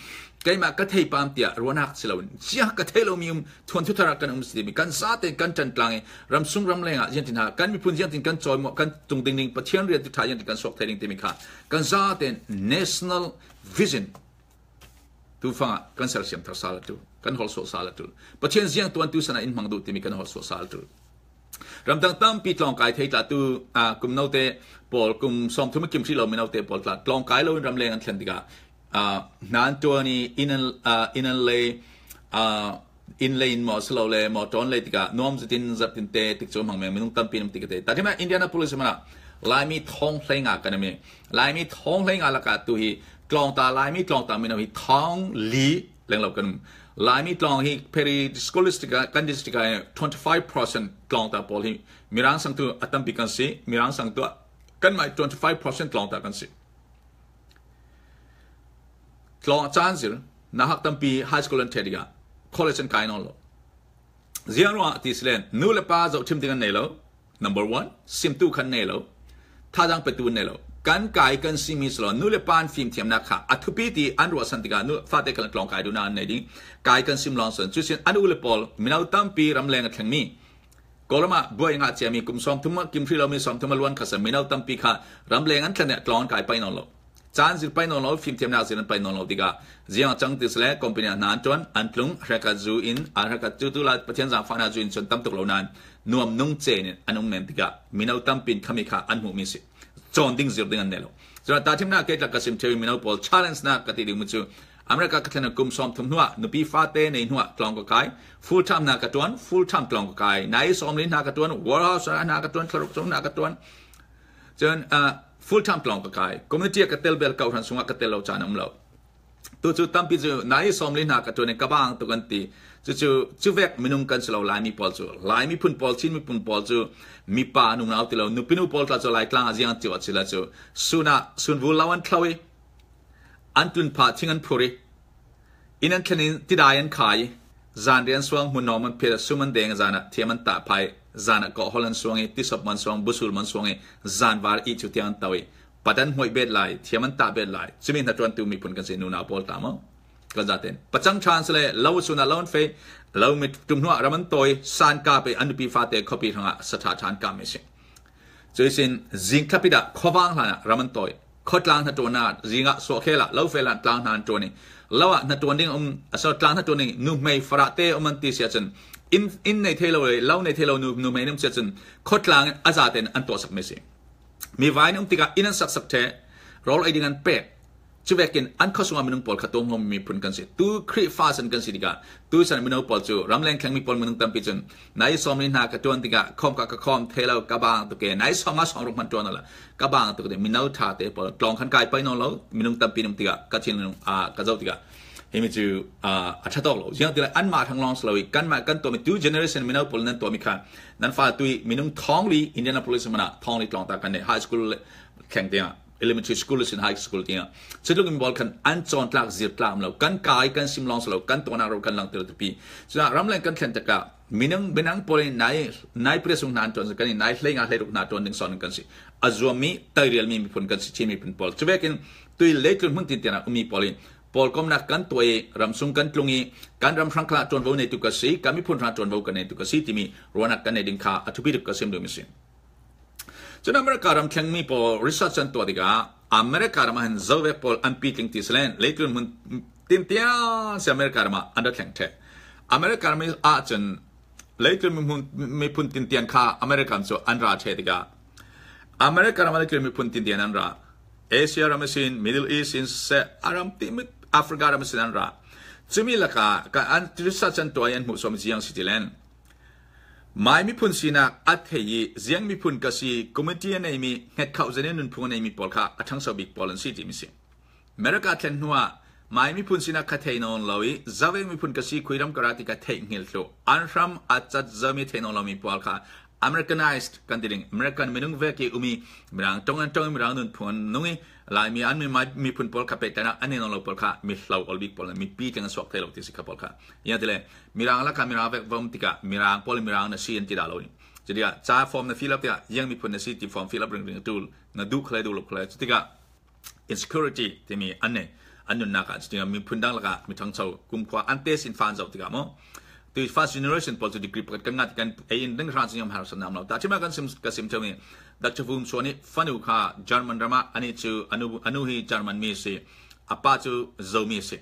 keimah ka thei pam tiah ruahnak si loin ziah ka theih lomi um, thuanthu thar ah kan um si timi kan zate kan ṭan tlang i ramsung ramleng ah ziangtin ha kan miphun ziangtin kan cawimawh, kan tung dingding, Pathian rian tu ṭha ziangtin kan suak thei ding timi kha kan zate national vision Tufangah kan sersiam thar sal a tul, kan holsuah sal a tul. Pathian ziang tuan tu sana in hmang duh timi kan holsuah sal a tul. Ramdang tampi tlawngkai thei tla tu, a, kum note pawl, kum sawmthum a kim hrih lo mi note pawl tla tlawngkai lo in ramleng an thlen tikah, a, hna an tuan i, inn an, a, inn an lei, a, inn lei in maw si lo le, maw ṭawn lei tikah nuam zatin, zatin te tik cu hmang meng minung tampi nam tik te. Tatimah Indianapolis manah Laimi thawng hleinga kan mi. Laimi thawng hleinga lakah tu hi tlawngta, Laimi tlawngta mino hi thawng li lenglo kan um. Laimi tlawng hi Pheri school district ah, kan district ah twenty five percent tlawngta pawl hi Mirang sangtu a tampi kan si, Mirang sangtu ah kan mai twenty five percent tlawngta kan si. Tlawng a caan zir, nauhak tampi high school an ṭheh tikah college an kai nawn lo. Ziang ruangah ti si len, nu le pa zohṭhim ding an nei lo, number one, simtu khan nei lo, thazaang petu an nei lo. Kan kai kan simi si lo, nu le pa an fimthiamnak kha a thupi ti an ruahsan tikah nu fate khan tlawngkai duhnak an nei ding, kai kan sim lawng san. Cusin an u le pawl, mino tampi ramleng a thlengmi, Kawlram ah buai ngah ciami kum sawmthum a kim hrih lomi, sawmthum a luan kha sa mino tampi kha ramleng an thlen ah tlawng an kai pai nawn lo. Caan zir pai nawn lo, fimthiamnak zir an pai nawn lo tikah ziang a cang ti si le company ah hna an ṭuan, an tlung, hrekkhat zu in, a hrekkhat cu tu lai Pathian zaangfahnak zu in cun tam tuk lo nain nuam nung cen in an um men tikah mino tampi in khami kha an hmuhmi si. Cawn ding zir ding an nei lo. Cun a tahṭhimnak ke tla ka sim ṭheu in mino pawl challenge nak ka ti ding mi cu America ka thlen a kum sawmthum hnuah nupi fate nei hnuah tlawng ka kai, full time hna ka ṭuan, full time tlawng ka kai, nai sawmli hna ka ṭuan, warehouse hna ka ṭuan, thlaruk sung hna ka ṭuan. Cun, ah, full time tlawng ka kai. Community ah ka tel bel, kawhhran sungah ka tel lo caan a um lo. Tu cu tampi cu nai sawmli hna ka ṭuan i ka bang tuk an ti. Cucu cuvek minung kan si lo, Laimi pawl cu. Lai miphun pawl, Chin miphun pawl cu mipa nunau ti lo. Nupinu pawl tla cu Laitlang ah ziang an cio a si la cu. Sun ah, sun vul lo an thlo i, an tlun phah thing an phur i, inn an thlen in tidai an khai i, zanriah an suang, hmun nawm an phiat, sum an deng, zan ah thiam an tah phah i, zan ah kawhhol an suang i, tisop man suang, busul man suang i, zanvar i cu tiang an to i, pat an hmuaih bet lai, thiam an tah bet lai. Cumi hnaṭuantu miphun kan si, nunau pawl ta maw? Kan zaten pacang ṭhan si le, lo sun ah lo an feh, lo mit tum hnuah ram an tawi, san kap i an nupi fate khuapi hrangah saṭha ṭhan kap mi si. Cuihsin zing thlapit ah khuavang hlan ah ram an tawi. Khuatlang hnaṭuannak zing ah suahkhel ah lo fel ah tlang hna an ṭuan i, lo ah hnaṭuan ding a um, a so tlang hnaṭuan ding nuhmei farahte a um an ti si ahcun, inn, inn nei thei lo le lo nei thei lo nu, nuhmei an um si ahcun khuatlang in a zaten an tuahsak mi si. Mi vai an um tikah inn an saksak ṭheh, rawl ei ding an pek. Cuvekin an khuasung ah minung pawl kha tuamhlawm miphun kan si. Tu Khrihfa san kan si tikah, tu san mino pawl cu ramleng thlengmi pawl minung tampi cun nai sawmli hna ka ṭuan tikah khawm ka, ka khawm thei lo, ka bang tuk e, nai sawmnga sawmruk hman ṭuan lo la, ka bang tuk e, mino ṭha te pawl tlawng khan kai pai nawn lo, minung tampi an um tikah ka thinlung, ah, ka zoh tikah himi cu, ah, a ṭha tawk lo. Ziangah ti le anmah hrang lawng si lo i kanmah kan tuahmi tu generation mino pawl nan tuahmi kha nan fa tu i minung thawngli Indianapolis man ah thawngli tlawngta kan nei, high school le thleng tiang ah, elementary school sin high school tiang ah. Cutluk in pawl khan an cawn tlak zir tlak lo, kan kai kan sim lawng si lo, kan tuahnak ro kan langter tupi. Cunah ramleng kan thlen tikah minung, minung pawl in nai, nai pariat sung hna an ṭuan, kan in nai hleinga hleiruk hna ṭuan ding sawn kan si. A zuammi, tairialmi miphun kan si, Chin miphun pawl. Cuvekin tu i leitlun hmun tintian ah ummi pawl in pawlkomnak kan tuah i, ramsung kan tlung i, kan ram hrang kha ṭuanvo neitu ka si, kan miphun hrang ṭuanvo kan neitu ka si timi ruahnak kan nei ding kha a thupi tuk ka sim duhmi si. Cun America ram thlengmi pawl research an tuah tikah America ram ah hin zovek pawl an pitling ti si len, leitlun hmun tintiang si America ram ah an ra thleng ṭheh. America ram ah cun leitlun miphun, miphun tintian kha America ram cu an ra ṭheh tikah America ram ah leitlun miphun tintian an ra. Asia ram ihsin, Middle East in siseh, a ram ti mi Africa ram ihsin an ra. Cumi lakah kan an research an tuah i an hmuh sawm ziang si ti len, mai miphun sinak a thei i ziang miphun ka si, community a neimi, hngetkhoh zet in nunphung a neimi pawl kha a ṭhangso bik pawl an si timi si. America thlen hnuah mai miphun sinak kha thei nawn lo i, zovek miphun ka si, khuiram ka ra ti kha theih hngilh thluh. An hram a cat zomi thei nawn lomi pawl kha Americanized kan ti ding, American minung vek i um i, Mirang ṭong an ṭong i, Mirang nunphung an nung i, Laimi an mi mai miphun pawl kha pehtlaihnak an nei nawn lo pawl kha mi hlo ol bik pawl, mipi tling an suak thei lo ti si kha pawl kha. Ziangah ti le, Mirang lakah Mirang vek va um tikah Mirang pawl in Mirang na si an ti dah lo i. Cutikah ca form na fill up tikah ziang miphun na si ti form fill up ringring a ṭul, na duh kha le duh lo kha le. Cutikah insecurity timi an nei. An nunnak ah cutikah miphun dang lakah mi ṭhangcho kumkhua an test in fa an zoh tikah maw, tu first generation pawl cu degree pakhat kan ngah tikah ei in dang hran cu niam har san nam lo. Tahṭhim ah kan sim, ka sim ṭheu mi Doctor Vum Suan i fanu kha German ram ah, ani cu anu, anu hi German mi si, a pa cu Zomi si.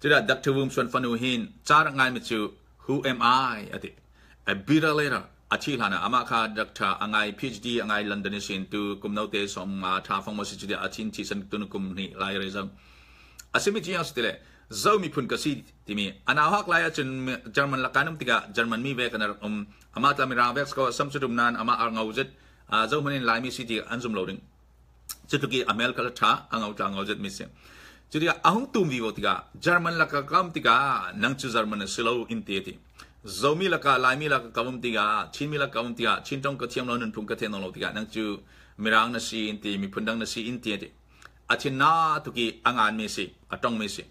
Cudah Doctor Vum Suan Fanu hin ca rak ngaimi cu, "Who am I?" a ti. A bitter letter. A thih hlan ah amah kha doctor a ngai, PhD a ngai London ihsin tu kum note sawm nga tha fang maw si, cudah a thin thihsan tu kum hnih lai rei zo. A simi cu ziang si ti le, Zo miphun ka si timi, a nauhak lai ahcun German lakah an um tikah German mi ve kan rak um. Amah tla Mirang vek si ko, a sam cu tum nain amah a ngo zet, aa, Zohman in Laimi si ti an zum lo ding. Cutluk i a hmel kha a ṭha, a ngo tla ngo zet mi si. Cutikah a hung tum vivo tikah German lakah ka um tikah nang cu German a si lo in ti a ti. Zomi lakah, Laimi lakah ka um tikah, Chinmi lakah ka um tikah, Chin ṭong ka thiam lo, nunphung ka thei nawn lo tikah nang cu Mirang na si in ti, miphun dang na si in ti a ti. A thin na tuk i a ngan mi si, a ṭong mi si.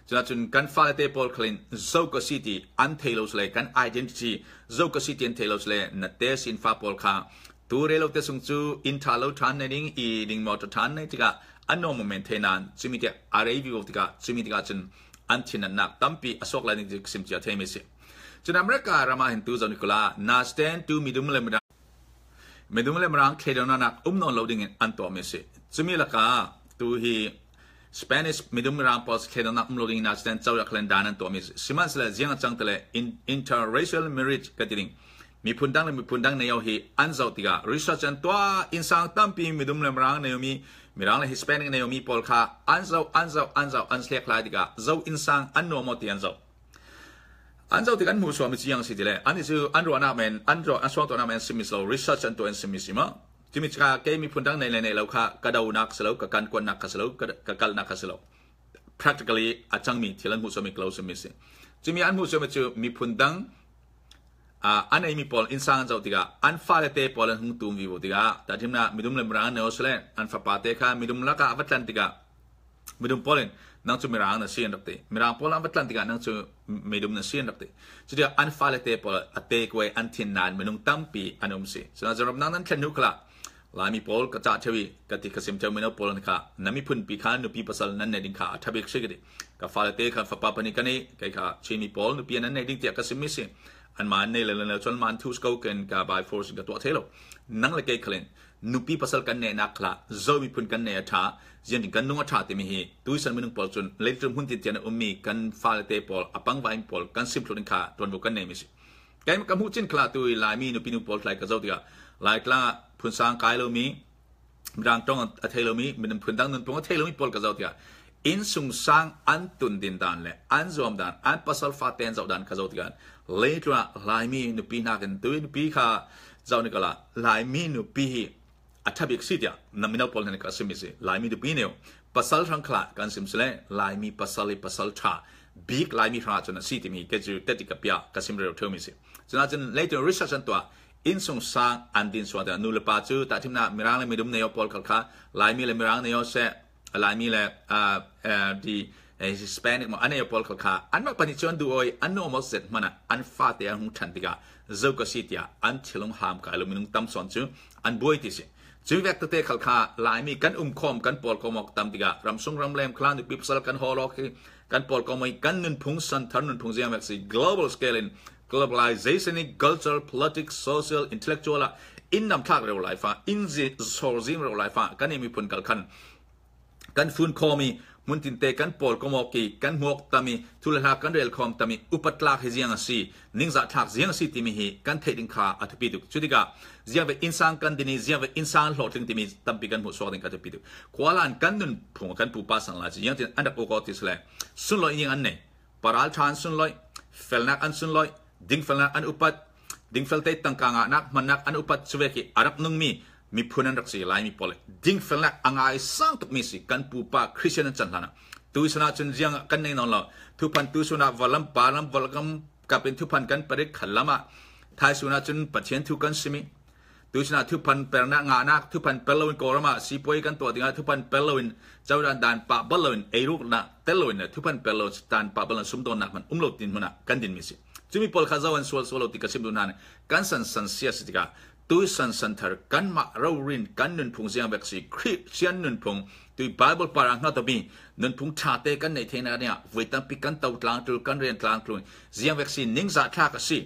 Cun ahcun kan fale te pawl khal in Zo ka si ti an thei lo sile, kan identity Zo ka si ti an thei lo sile, na te sin fa pawl kha tu rei lo te sung cu inn ṭha lo ṭhan nei ding i ding mawṭaw ṭhan nei tikah an nuam men thei nain cumi tiah a rei vivo tikah cumi tikah cun an thin natnak tampi a suak lai ding ti sim cia thei mi si. Cun America ram ah hin tu Zo Nicola, Nazareth tu midum le midang midum le mirang thleidannak um nawn lo dingin an tuahmi a si. Cumi lakah tu hi Spanish midum mirang pawl thleidannak um lo dingin Nazareth co rak len dan an tuahmi a si. Sihmanhsehlaw ziang a cang tale in, interracial marriage ka ti ding, miphun dang le miphun dang nei hi an zoh tikah research an tuah, innsang tampi midum le mirang nei mi, mirang le Hispanic nei mi pawl kha an zoh, an zoh, an zoh, an thlek lai tikah Zo innsang an nuam maw ti an zoh. An zoh tik an hmuh sual mi cu ziang si ti le, an i cu an ruahnak men, an ruah, an suangtuahnak men sim mi si lo, research an tuah in sim mi si maw? Cumi cu kha kei miphun dang nei le nei lo kha ka donak si lo, ka kan kuatnak kha si lo, ka, ka kalhnak kha si lo. Practically a cangmi thil an hmuh sual mi ka lo sim mi si. Cumi an hmuh sual mi cu miphun dang, aa, a nei mi pawl innsang an zoh tikah an fale te pawl an hung tum vivo tikah tahṭhimnak midum le mirang an nei aw si le, an fapa te kha midum lakah a va tlan tikah midum pawl in nang cu Mirang na si an rak ti. Mirang pawl an va tlan tikah nang cu midum na si an rak ti. Cutikah an fale te pawl a te kuai an thin nain minung tampi an um si. Cun a zarap nang nan thlen hnu khalah Laimi pawl ka cah ṭheu i ka ti ka sim ṭheu mino pawl an kha na miphunpi kha nupi pasal nan nei ding kha a ṭha bik si ka ti. Ka fale te kha fapa pahnih kan i, kei kha Chinmi pawl nupi an nan nei ding tiah ka sim mi si. Anmah an nei le le cun man thu si ko, ken ka by force in ka tuah thei lo. Nang le kei khal in nupi pasal kan nehnak khalah Zo miphun kan nei a ṭha, ziangtin kan nung a ṭha timi hi tuisan minung pawl cun leitlun hmun tintian a ummi kan fale te pawl a pangvaimi pawl kan sim thluh ding kha tuanvo kan nei mi si. Keimah ka hmuh cin khalah tu i Laimi nupi nu pawl tlai ka zoh tikah Laitlang ah phunsang kai lomi, Mirang ṭong a thei lomi, miphun dang nunphung a thei lomi pawl ka zoh tikah innsungsang an tun din dan le an zuam dan, an pasal fate an zoh dan ka zoh tikah leitlun ah Laimi nupi hnakin tu i nupi kha zoh ni khalah Laimi nupi hi a ṭha bik si tiah na mino pawl hna nih ka sim mi si. Laimi nupi neu pasal hrang khalah kan sim si le, Laimi pasal hi pasal ṭha bik Laimi hrang ah cun a si timi kei cu teti ka piah, ka sim rero ṭheu mi si. Cun ahcun leitlun research an tuah, innsungsang an din sual tiah nu le pa cu tahṭhimnak Mirang le midum nei aw pawl khal kha, Laimi le Mirang nei aw seh, Laimi le, aa, aa, di, eh, Hispanic maw, an nei aw pawl khal kha anmah pahnih cu an duh aw i an nuam aw zet hmanh ah an fate an hung ṭhan tikah Zo ka si tiah an thinlung ham kai lo minung tam sawn cu an buai ti si. Cuvek tete khal kha Laimi kan um khawm, kan pawl khawm awk tam tikah ramsung ramlem khalah nupi pasal kan hawl awk hi, kan pawl khawm awk hi, kan nunphung santhar nunphung ziangvek si, global scale in globalization in cultural, politics, social, intellectual ah in namthlak rero lai fa, in zi-, sawr zing rero lai fa kan i miphun kal khan kan fun khawm i, hmun tinte kan pawl khawm awk i, kan hmuak tam i, thu le hla kan rel khawm tam i, upat tlak hi ziang a si, ningzah thlak ziang a si timi hi kan theih ding kha a thupi tuk. Cutikah ziangvek innsang kan din i, ziangvek innsang hlawhtling timi tampi kan hmuh suak ding kha a thupi tuk. Khua hlan kan nunphung, kan pupa san lai cu ziangtin an rak uk aw ti si le, sunlawih ning an nei, paral ṭha an sunlawih, felnak an sunlawih, dingfelnak an upat, dingfelte tangka ngahnak hmannak an upat, cuvek i a rak nungmi miphun an rak si Laimi pawl. Dingfelnak a ngai sang tukmi si kan pupa Christian an can hlan ah. Tuisun ah cun ziang kan nei nawn lo. Thuphan tuisun ah valam, palam, valgam kapin thuphan kan perik khalam ah. Thaisun ah cun Pathian thu kan simi. Tuisun ah thuphan pernak ngahnak, thuphan per loin Kawlram ah sipuai kan tuah dingah thuphan per loin, codan dan pah bal loin, eiruknak tel loin, thuphan per lo dan pah bal loin sumdawnnak hman um lo tin hmun ah kan dinmi si. Cumi pawl kha zo an sual sual lo ti ka sim duh hna. Kan san san sia si tikah tuisan san thar kanmah rori in kan nunphung ziangvek si, Christian nunphung, tui Bible par a hngat awmi nunphung ṭhate kan neih theihnak dingah voi tampi kan to tlangtlul, kan rian tlangtlul, ziangvek si ningzah thlak a si.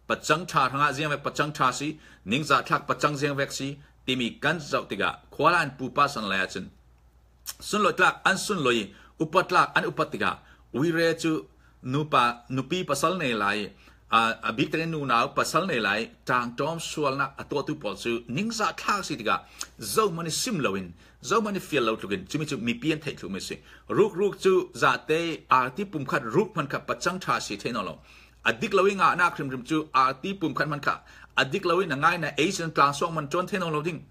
Pacang ṭha hrangah ziangvek pacang ṭha si, ningzah thlak pacang ziangvek si, timi kan zoh tikah khua hlan pupa san lai ahcun sunlawih tlak an sunlawih i, upat tlak an upat tikah Uire cu nupa, nupi pasal nei lai, a, a bik takin nunau pasal nei lai, ṭangṭawm sualnak a tuahtu pawl cu ningzah thlak si tikah zohman i sim loin, zohman i fial lo tlukin, cumi cu mipi an theih thluhmi si. Rukruk cu zate arti pumkhat ruk hman kha pacang ṭha si thei nawn lo. A dik lo i ngahnak hrimhrim cu arti pumkhat hman kha a dik lo i na ngaihna ei sin tlang suak man ṭuan thei nawn lo ding.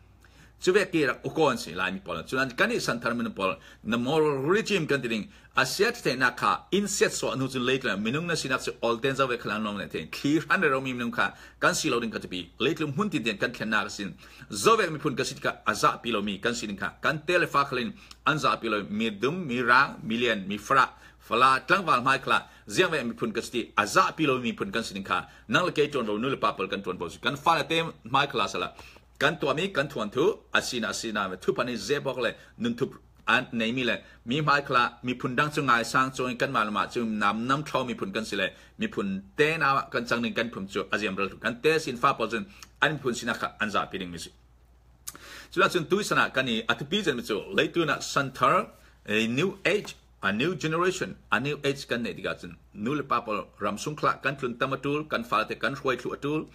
Cuvek ke rak ukawn si Laimi pawl. Cunan kan i santhar minung pawl, na moral regime kan ti ding. A sia theinak kha in siat suah nu cun leitlun minung na sinak cu olten zovek khalang nong le thei. Thli hran rero mi minung kha kan si lo ding ka tipi. Leitlun hmun tintian kan thlennak a sin. Zovek miphun ka si tikah a zahpi lo mi kan si ding kha. Kan tel le fa khalin an zahpi lo mi dum, mi rang, mi lian, mi farah, fala, tlangval hmai khala, ziangvek miphun kan si ti, a zahpi lo miphun kan si ding kha. Nang le kei ṭuanvo, nu le pa pawl kan ṭuanvo si. Kan fale te hmai khala sala. Kan tuahmi, kan thuanthu, a sina, a sina, thuphan i zebok le nun thup an neimi le mi hmai khala, miphun dang cu ngaisang cuang in kanmah le mah cu nam nam thlo miphun kan si le miphun te na kan cang ding kan phum cu a ziamral tu kan te sin fa pawl cun an miphun sinak kha an zahpi dingmi si. Culah cun tuisan ah kan i a thupi zenmi cu leitlun ah santhar, a new age, a new generation, a new age kan neih tikah cun nu le pa pawl ramsung khlah kan tlun tam a ṭul, kan fale te kan hruai thluh a ṭul.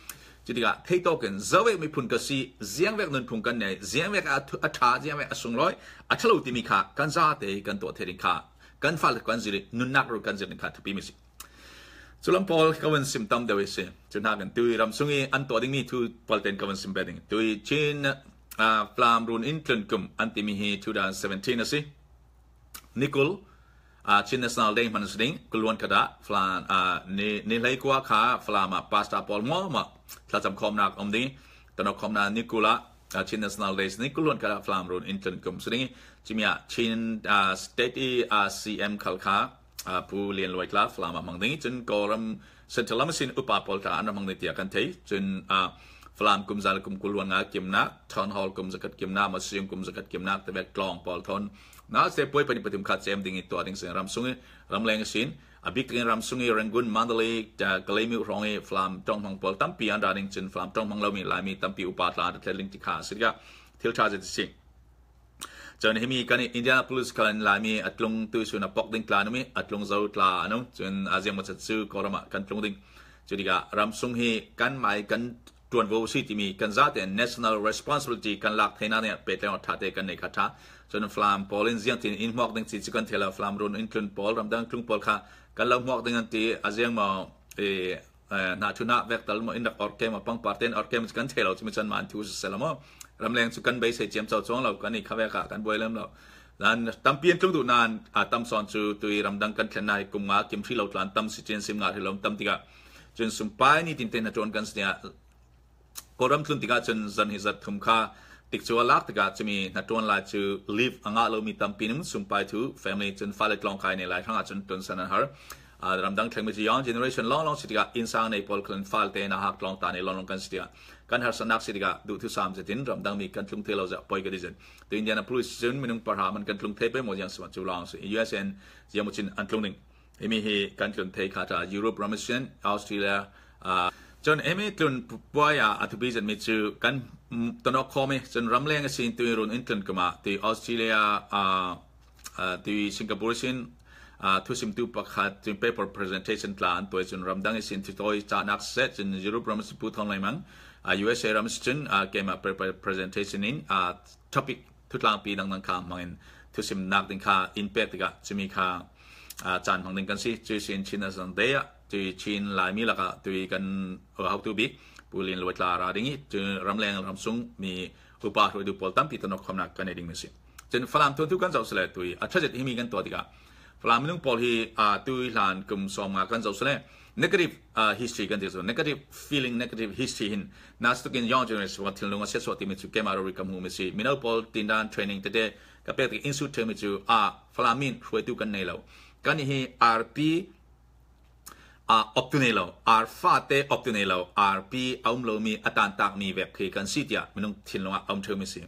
Cutikah theitawk in zovek miphun ka si, ziangvek nunphung kan nei, ziangvek a thu-, a ṭha, ziangvek a sunglawi, a ṭha lo timi kha kan zate kan tuah thei ding kha kan fale kan zir i nunnak rul kan zir ding kha thupi mi si. Culam pawl ka van sim tam deuh i si. Cu hnakin tui ramsung i an tuah dingmi thu pawl tein ka van sim ve ding. Tui Chin, ah, Falam run in tlun kum an timi hi two thousand seventeen a si. Nikul, ah, Chin National Day hman a si ding. Kulluan khat ah Falam, ah, ni, ni hleikua kha Falam ah pastor pawl hmuahhmuah thlacam khawmnak a um ding. Tanawk khawmnak nikul ah, ah, Chin National Day si ding. Kulluan khat ah Falam run in tlun kum si ding. Cumi ah Chin, ah, State i, ah, C M khal kha aa, Pu Lian Luai tla Falam ah hmang ding i cun Kawlram Central lam sin upa pawl tla an ra hmang ding tiah kan thei. Cun, aa, Falam kum za le kum kul luan nga kimnak, Town Hall kum zakhat kimnak, Museum kum zakhat kimnak, tevek tlawng pawl thawn. Na se puai pahnih pathum kha cem ding i tuah ding sin ramsung i ramleng sin. A bik takin ramsung i Rangoon, Mandalay, aa, Kalaymyo hrawng i Falam ṭong hmang pawl tampi an ra ding cun Falam ṭong hmang lomi Laimi tampi upa tla an ra thlen ding ti kha a si tikah thil ṭha zet a si. Cun himi kan i Indianapolis khan Laimi a tlung tu sun a pok ding tla numi a tlung zo tla a nung. Cun a ziangmawchat cu Kawlram ah kan tlung ding. Cu tikah ramsung hi kan mai kan ṭuanvo si timi kan zate national responsibility kan lak theinak nih pehtlaihnak ṭha te kan nei kha ṭha. Cun Falam pawl in ziangtin in hmuak ding ci cu kan thei lo. Falam run in tlun pawl, ramdang tlung pawl kha kan lo hmuak ding an ti. A ziangmaw, eh, eh, hna thunah vek tal maw, in rak orkem a pangpar tein orkem cu kan thei lo, cumi cun man thu sisel maw. Ramleng cu kan beisei ciamco cuang lo, kan i kha vek ah kan buai lem lo. Nan tampi an tlung duh nan, a tam sawn cu tui ramdang kan thlennak hi kum nga kim hri lo tlan tam si cin sim nga hri lo tam tikah cun sumpai ni tinte hnaṭuan kan si tiah Kawlram tlun tikah cun zan hi zat thum kha tikcu a lak tikah cumi hnaṭuan lai cu leave a ngah lomi tampi ning sumpai thu family cun fale tlawng kai nei lai hrangah cun tlunsan an har. Aa, ramdang thlengmi cu young generation lawnglawng si tikah innsang nei pawl khalin fale te nahak tlawng ta nei lawnglawng kan si tikah kan harsatnak si tikah duh thusam zetin ramdangmi kan tlung thei lo zah poi ka dih zet. Tu Indianapolis cun minung pahra man kan tlung thei pei maw ziang si cu lawng si. U S A in ziang maw cin an tlung ding. Himi hi kan tlun thei kha ṭha, Europe ram a si, Australia, aa, cun himi tlun pu-, puai ah a thupi zetmi cu kan, mm, tonawk khawm i cun ramleng a si in tui run in tlun kum ah tui Australia, aa, aa, tui Singapore sin, aa, thusimtu pakhat cun paper presentation tla an tuai cun ramdang i sin thutawi cahnak set cun Europe ram a si Pu Thawng Lai Mang, aa, U S A ram a si cun, aa, keimah paper presentation in, aa, topic thutlangpi dangdang kha hmangin thusimnak ding kha in pek tikah cumi kha, aa, caan hmang ding kan si. Cui sin Chin National Day ah, cui Chin Laimi lakah tui kan, aa, hotu bik Pu Lin Luai tla ra ding i, cu ramleng ramsung mi upa hruaitu pawl tampi tonawk khawmnak kan nei ding mi si. Cun Falam thuanthu kan zoh sile tui a ṭha zet himi kan tuah tikah Falam minung pawl hi, aa, tui hlan kum sawm nga kan zoh sile negative, aa, history kan ti cu, negative feeling, negative history hin na si tukin young generation pawl thinlung a siatsuah timi cu keimah rori ka hmuhmi si. Mino pawl tindan training tete ka pek tik in sut ṭhemi cu, aa, Falam min hruaitu kan nei lo. Kan hi R P, aa, optu nei lo, R fate optu nei lo, R P a um lomi a tantakmi vek khi kan si tiah minung thinlung ah a um ṭhemi si.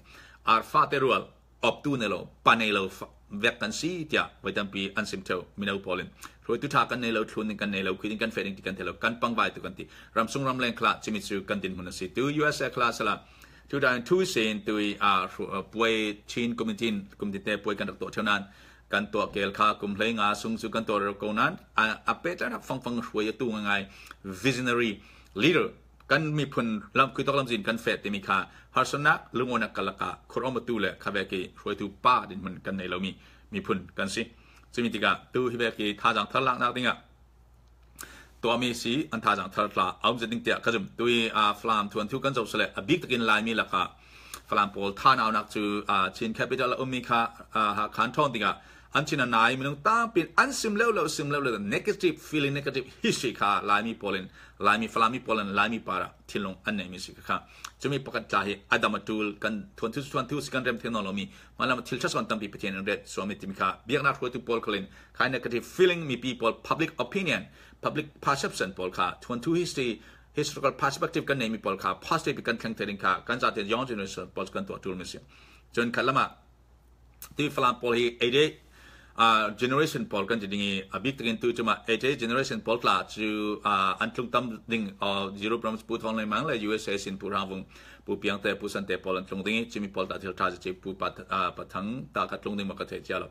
R fate rual optu nei lo, pa nei lo fa-, vek kan si tiah voi tampi an sim ṭheu mino pawl in. Hruaitu ṭha kan nei lo, thlun ding kan nei lo, khui ding kan feh ding ti kan thei lo, kan pangvai tu kan ti. Ramsung ramleng khla cimi cu kan dinhmun a si. Tu U S A khla sala, two thousand two sin tui, aa, hru-, aa, puai Chin community in, community te puai kan rak tuah ṭheu nan, kan tuah keel kha, kum hleinga sung cu kan tuah rero ko nain, a, a pehtlainak fangfang hruai a tu ngaingai visionary leader, kan miphun lam, khuitawk lamzin kan feh timi kha harsatnak, lungawinak kan lakah khur awm a tu le khavek i hruaitu pa dinhmun kan nei lomi miphun kan si. Cumi tikah tu hi vek i thazaang thar laknak dingah tuahmi si an thazaang thar tla a um zet ding tiah ka zum. Tui, aa, Falam thuanthu kan zoh sile a bik takin Laimi lakah Falam pawl thanaunak cu, aa, Chin capital a ummi kha, aa, Hakha an ṭhawn tikah an Chin a nai minung tampi in an sim leu leu, sim leu leu, negative feeling, negative history kha Laimi pawl in, Laimi, Falammi pawl in Laimi parah thinlung an neihmi si kha. Cumi pakhat tla hi a dam a ṭul, kan thuanthu, thuanthu si kan rem thei nawn lomi, hmalam thil ṭha sawn tampi Pathian in ret suahmi timi kha biaknak hruaitu pawl khal in khai negative feeling, mipi pawl public opinion, public perception pawl kha, thuanthu history, historical perspective kan neimi pawl kha positive kan thleng thei ding kha kan zate young generation pawl kan tuah ṭulmi si. Cun khat lamah tui Falam pawl hi eighty-eight, aa, generation pawl kan ti ding i, a bik takin tu cuma eighty-eight generation pawl tla cu, aa, an tlung tam ding, aa, Europe ram Pu Thawng Lei Mang le U S A sin Pu Rang Vung, Pu Piang te, Pu San te pawl an tlung ding i, cumi pawl ta thil ṭha si ci Pu Pat-, aa, Pathang ta ka tlung ding ma ka thei cia lo.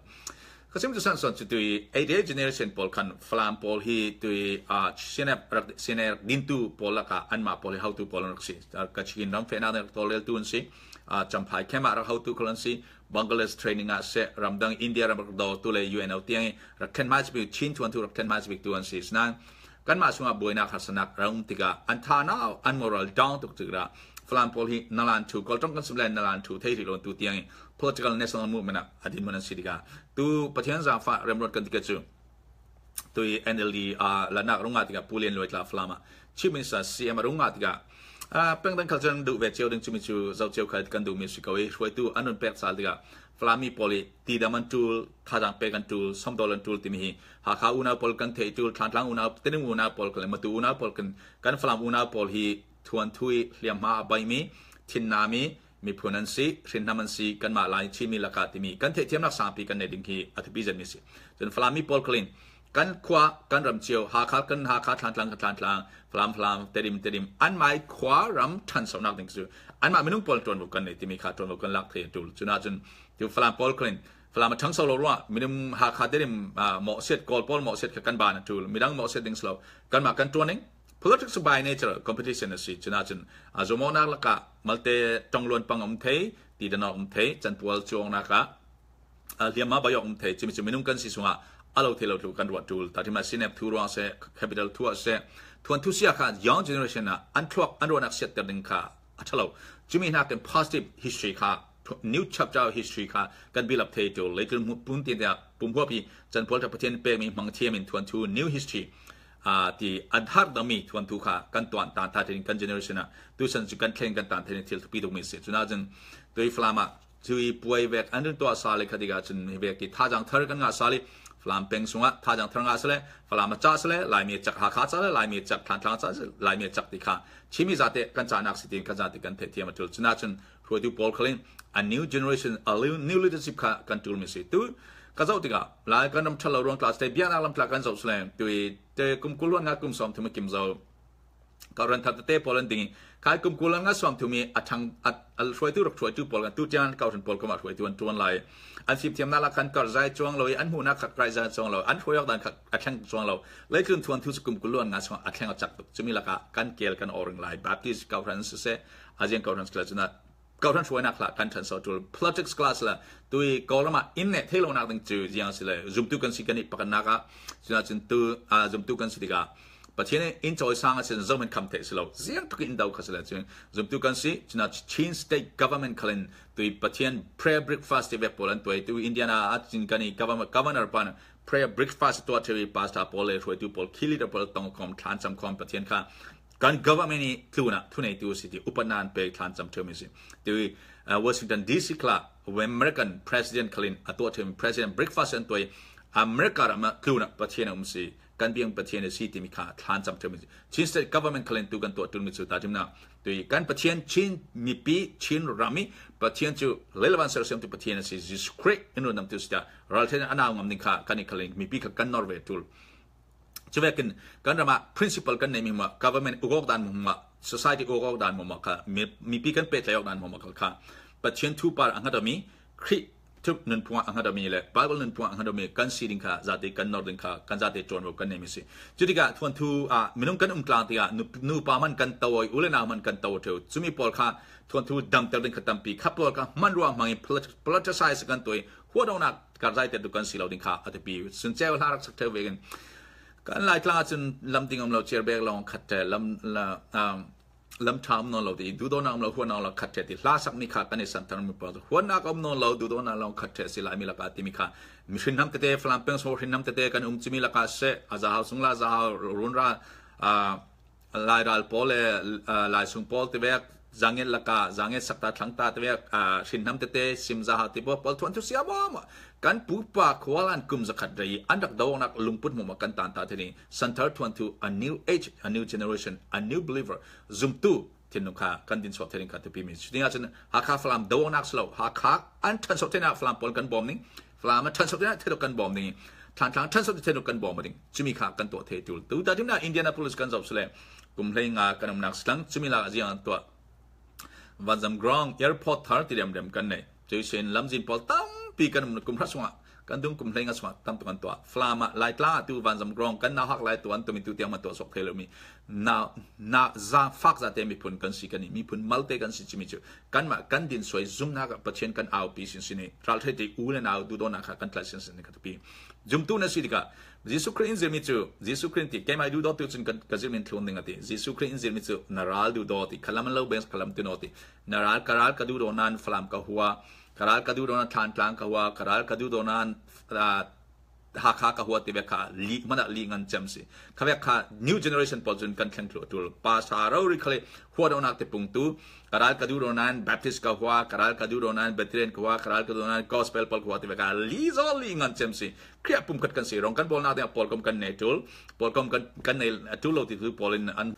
Ka sim tu san sawn cu tui eighty-eight generation pawl khan Falam pawl hi tui, aa, C N F rak, C N A rak dintu pawl lakah anmah pawl hi hotu pawl an rak si. Aa, Kachin ram fehnak ding rak tawlreltu an si. Aa, Champhai camp ah rak hotu khal an si. Bangladesh training ah seh, ramdang India ram rak dawtu le U N O tiang i rak thlen hmaisabik, Chin thuanthu rak thlen hmaisabik tu an si. Sinain kanmah sungah buainak harsatnak rak um tikah an thanau, an moral down tuk tikah Falam pawl hi nalan thu, Kawlṭong kan sim le nalan thu thei hrih lo tu tiang i political national movement ah a dinhmun an si tikah tu Pathian zaangfah remruat kan tikah cu tui N L D, aa, lanak rung ah tikah Pu Lian Luai tla Falam ah Chief Minister, C M a rung ah tikah, aa, pengdang khal cun duh ve cio ding cumi cu zoh cio kha kan duhmi si ko i hruaitu an run pek sal tikah Falammi pawl i tidam an ṭul, thazaang pek an ṭul, sawmdawl an ṭul timi hi Hakha unau pawl kan theih ṭul, Thlantlang unau, Tedim unau pawl kan le Matu unau pawl kan, kan Falam unau pawl hi thuanthu i hliamhma a baihmi, thinnami, miphun an si, hrinhnam an si, kanmah Lai Chinmi lakah timi kan theihthiamnak sangpi kan nei ding hi a thupi zetmi si. Cun Falammi pawl khal in kan khua, kan ram cio, Hakha kan Hakha, Thlantlang kan Thlantlang, Falam Falam, Tedim Tedim, anmah i khua ram ṭhansonak ding cu anmah minung pawl ṭuanvo kan nei timi kha ṭuanvo kan lak thei a ṭul. Cunah cun tu Falam pawl khal in Falam a ṭhangso lo ruah, minung Hakha, Tedim, aa, mawhsiat, Kawl pawl mawhsiat kha kan ban a ṭul, midang mawhsiat ding si lo, kanmah kan ṭuan ding. Politics by nature competition a si. Cunah cun, aa, zawmawknak lakah malte ṭongluan pang a um thei, tidan awk um thei, canpual cuawknak ah, aa, hliamhma baih awk um thei, cumi cu minung kan si sungah a lo thei lo tlu kan ruah ṭul. Tahṭhim ah C N F thu ruang seh, capital thu ah seh, thuanthu sia kha young generation ah an thluak, an ruahnak siatter ding kha a ṭha lo. Cumi hnakin positive history kha, new chapter history kha kan build up thei ṭul. Leitlun pun tin tiah pumhuap hi canpual ṭha Pathian pekmi hmang thiam in thuanthu new history, aa, ti a har dangmi thuanthu kha kan tuan tan ta thei in kan generation ah tusan cu kan thleng kan tan thei in thil thupi tukmi si. Cunah cun tui Falam ah cui puai vek an run tuah sal i kha tikah cun hi vek i thazaang thar kan ngah sal i Falam peng sungah thazaang thar ngah sale, Falam a cah sale, Laimi a cak, Hakha cah le, Laimi a cak, Thlantlang cah sale, Laimi a cak ti kha Chinmi zate kan cahnak si tiin kan zate kan theihthiam a ṭul. Cunah cun hruaitu pawl khal in a new generation, a new leadership kha kan ṭulmi si. Tu ka zoh tikah, lai kan ram ṭhat lo ruang tla si te, biaknak lam tla kan zoh si le, tui te kum kul hluan nga kum sawm thum a kim zo. Kawhhran thar tete pawl an ding i, khai kum kul hluan nga sawm thum i a ṭhang, a, a hruaitu rak hruaitu pawl kan tu tiang kawhhran pawl kamah hruaitu an ṭuan lai. An fimthiamnak lak khan karhzai cuang lo i, an hmuhnak kha karhzai cuang lo, an hruai awk dan kha a thleng cuang lo. Leitlun thuanthu cu kum kul hluan nga sungah a thleng a cak tuk. Cumi lakah kan keel kan awring lai. Baptist kawhhran siseh, a ziang kawhhran siseh, cunah kawhhran hruainak hlah kan ṭhanso ṭul. Politics class la tui Kawlram ah in neh thei lonak ding cu ziang a si le, zumtu kan si kan i pakatnak ah, cunah cun tu, aa, zumtu kan si tikah Pathian in cawisang a si, zohman kham theih si lo, ziang tuk in do kha si le, cun zumtu kan si. Cunah Chin State Government khal in tui Pathian prayer breakfast ti vek pawl an tuai. Tu Indiana ah cin kan i governor, governor pan prayer breakfast tuah ṭheu i pastor pawl le hruaitu pawl, key leader pawl tong khawm, thlan cam khawm Pathian kha kan government i tlunah thuneitu a si ti upatnak an pek, thlan cam ṭheumi a si. Tui, uh, Washington D C khal ah American president khal in a tuah ṭheumi president breakfast an tuai, America ram ah tlunah Pathian a um si, kan biang Pathian a si timi kha thlan cam ṭheumi a si. Chin State Government khal in tu kan tuah ṭulmi cu tahṭhimnak tui kan Pathian Chin mipi, Chin ram i Pathian cu leilaban sersiamtu Pathian a si, Jesuh Khrih in rundamtu si tiah ralṭhen a nau ngam ding kha kan i khal in mipi kha kan nor ve ṭul. Cuvekin kan ram ah principle kan neimi hmuah, government uk awk dan hmuahhmuah, society uk awk dan hmuahhmuah kha, mi, mipi kan pehtlaih awk dan hmuahhmuah kha, kha Pathian thu par a hngat awmi Khrih Thuk nunphungah a nghat a mi le Bible nunphungah a nghat a mi kan si ding kha, zate kan nor ding kha, kan zate ṭuanvo kan nei mi si. Cutikah thuanthu ah minung kan um tlang tikah nu, nupa man kan to aw, u le nau man kan to aw ṭheu. Cumi pawl kha thuanthu damter ding kha tampi kha pawl kha hmanrua hmangin polit-, politicize kan tuah i huadawknak karzaite tu kan si lo ding kha a tupi. Sunceu hla rak sak ṭheu vekin kan Laitlang ahcun lam ding um lo, ciar bek lawng khat ṭheu, lam, la, um, lam ṭha um nawn lo ti, duhdawtnak um lo, huatnak um lo khat ṭheu ti, hla sakmi kha kan i santer mi pawl cu huatnak um nawn lo, duhdawtnak lawng khat ṭheu si lai mi lakah timi kha mi hrinhnam tete, Falam peng so hrinhnam tete kan um cumi lakah seh, a zahau sung la zahau runra, aa, lairal pawl le, aa, laisung pawl tivek, zanget lakah, zanget sakta thlangta tivek, aa, hrinhnam tete, sim zahau ti pawl, pawl thuanthu siam aw maw. Kan pupa khualan kum zakhat rei an rak doawknak lungput hmuahmah kan tan ta thei ding. Santer thuanthu, a new age, a new generation, a new believer. Zumtu thinlung kha kan din suak thei ding kha tupi mi. Cuti ahcun Hakha Falam doawknak si lo, Hakha an ṭhanso theinak Falam pawl kan bawm ding. Falam a ṭhanso theinak theidok kan bawm ding. Thantlang ṭhanso theinak kan bawm ding. Cumi kha kan tuah thei tul. Tu ta dimnak Indianapolis kan zoh si le kum hlei nga kan umnak si tlang. Cumi la ziang an tuah. Vanzam Ground, Airport thar ti remrem kan nei. Cuihsin lamzin pawl tampi kan um kum hra sungah, kan dung kum hlei nga sungah tam tuk kan tuah. Falam ah Laitlang ah tu Vanzam Ground kan nauhak lai tuan tumi tu tiang man tuah suak thei lo mi. Na, na za fak zate miphun kan si kan i, miphun malte kan si cimi cu. Kanmah kan din suai zumnak ah Pathian kan aupi sin sin i, ralhre ti u le nau duhdawtnak kha kan tlai sin sin ka tupi. Zumtu na si tikah, Jesuh Khrih in zirmi cu, Jesuh Khrih in ti, keimah i duhdaw tu cun ka, ka zirmi in thlun ding a ti. Jesuh Khrih in zirmi cu, na ral duhdaw ti, khalam an lo beng khalam tun aw ti. Na ral, ka ral ka duhdaw nan Falam ka hua, ka ral ka duhdaw nan Thantlang ka hua, ka ral ka duhdaw nan, aa, Hakha ka hua ti ve kha, lih hmanh ah lih ngan cem si. Kha ve kha, new generation pawl cun kan thleng thluh a tul. Pastor rori khale, huadawknak te pung tu, ka ral ka duhdaw nan Baptist ka hua, ka ral ka duhdaw nan Presbyterian ka hua, ka ral ka duhdaw nan Gospel pawl ka hua ti ve kha, lih zaw lih ngan cem si. Khrih pumkhat kan si, rong kan bawlnak dingah pawlkom kan nei tul, pawlkom kan, kan nei tul lo ti tu pawl in an,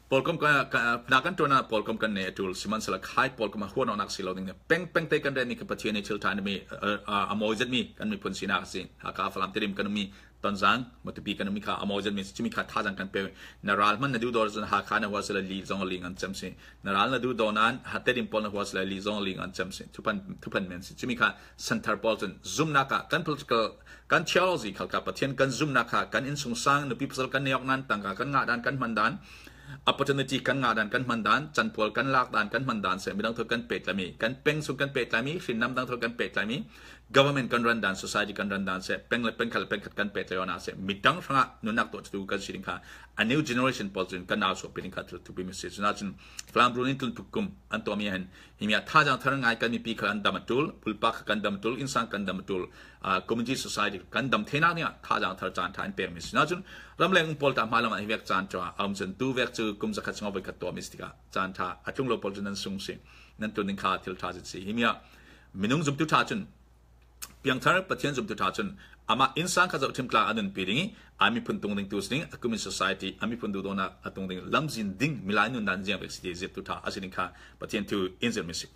pawlkom kan, kan, na kan ṭuan ah pawlkom kan nei tul, sihmanhsehlaw khai pawlkom ah huan awknak si lo ding, peng, peng te kan rem mi kha Pathian nih thil ṭha mi, a, a, a mawi zet mi kan miphun sinak a si. Hakha Falam Tedim kan um mi, Tonzang, Matupi kan um mi kha a mawi zet mi si, cumi kha thazaang kan pe. Na ral hmanh na duhdaw cun Hakha na hua si le lih zong a lih ngan cem si. Na ral na duhdaw nan, ha Tedim pawl na hua si le lih zong a lih ngan cem si. Thuphan, thuphan men si. Cumi kha santer pawl cun zumnak ah kan political, kan theology khal kha Pathian kan zumnak kha kan innsungsang, nupi pasal kan nei awk nan, tangka kan ngah dan, kan hman dan, opportunity kan ngah dan, kan hman dan, canpual kan lak dan, kan hman dan seh, midang thaw kan pehtlai mi, kan peng sung kan pehtlai mi, hrinnam dang thaw kan pehtlai mi, government kan ran dan, society kan ran dan seh, peng le peng khat le peng khat kan pehtlai awknak seh, midang hrangah nunnak tuah tu kan si ding kha, a new generation pawl cun kan nau suahpi ding kha thil thupi mi si. Cun ahcun Falam run in tlun phukum an tuahmi ah hin, himi ah thazaang thar ngai kan mipi kha an dam a tul, bulpak kha kan dam a tul, innsang kan dam a tul, aa, community society kan dam theinak dingah thazaang thar caan ṭha in pekmi si. Cun ramleng um pawl ta hmai lam ah hi vek caan ṭha a um cun tu vek cu kum zakhat sungah voi khat tuahmi si tikah caan ṭha a tlung lo pawl cu nan sung si, nan tlun ding kha thil ṭha zet si. Himi ah minung zumtu ṭha cun, piangthar Pathian zumtu ṭha cun amah innsang kha zohṭhim tla a nunpi ding i, a miphun tung ding tu si ding, a kum in society, a miphun duhdawtnak a tung ding, lamzin ding, milai nundan ziang vek si ti zirhtu ṭha a si ding kha Pathian thu in zirhmi si.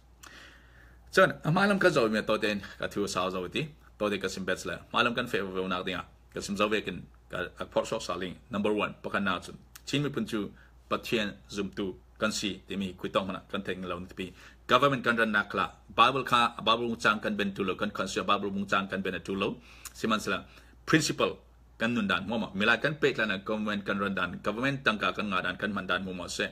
Cun a hmailam kan zoh mi tawite in ka thu sau zo ti, tawite ka sim bet le hmailam kan feh venak dingah ka sim zo vekin ka, a phorh suak sal ding. Number one, pakhatnak cun Chin miphun cu Pathian zumtu kan si timi khuitawk hmanh ah kan theih lo na tipi. Government kan rannak khalah Bible kha, Bible bungcang kan ben tul lo, kan constitution Bible bungcang kan ben a tul lo. Sihmanhsehlaw principle kan nundan hmuahmah, milai kan pehtlaihnak, government kan ran dan, government tangka kan ngah dan, kan hman dan hmuahmah seh,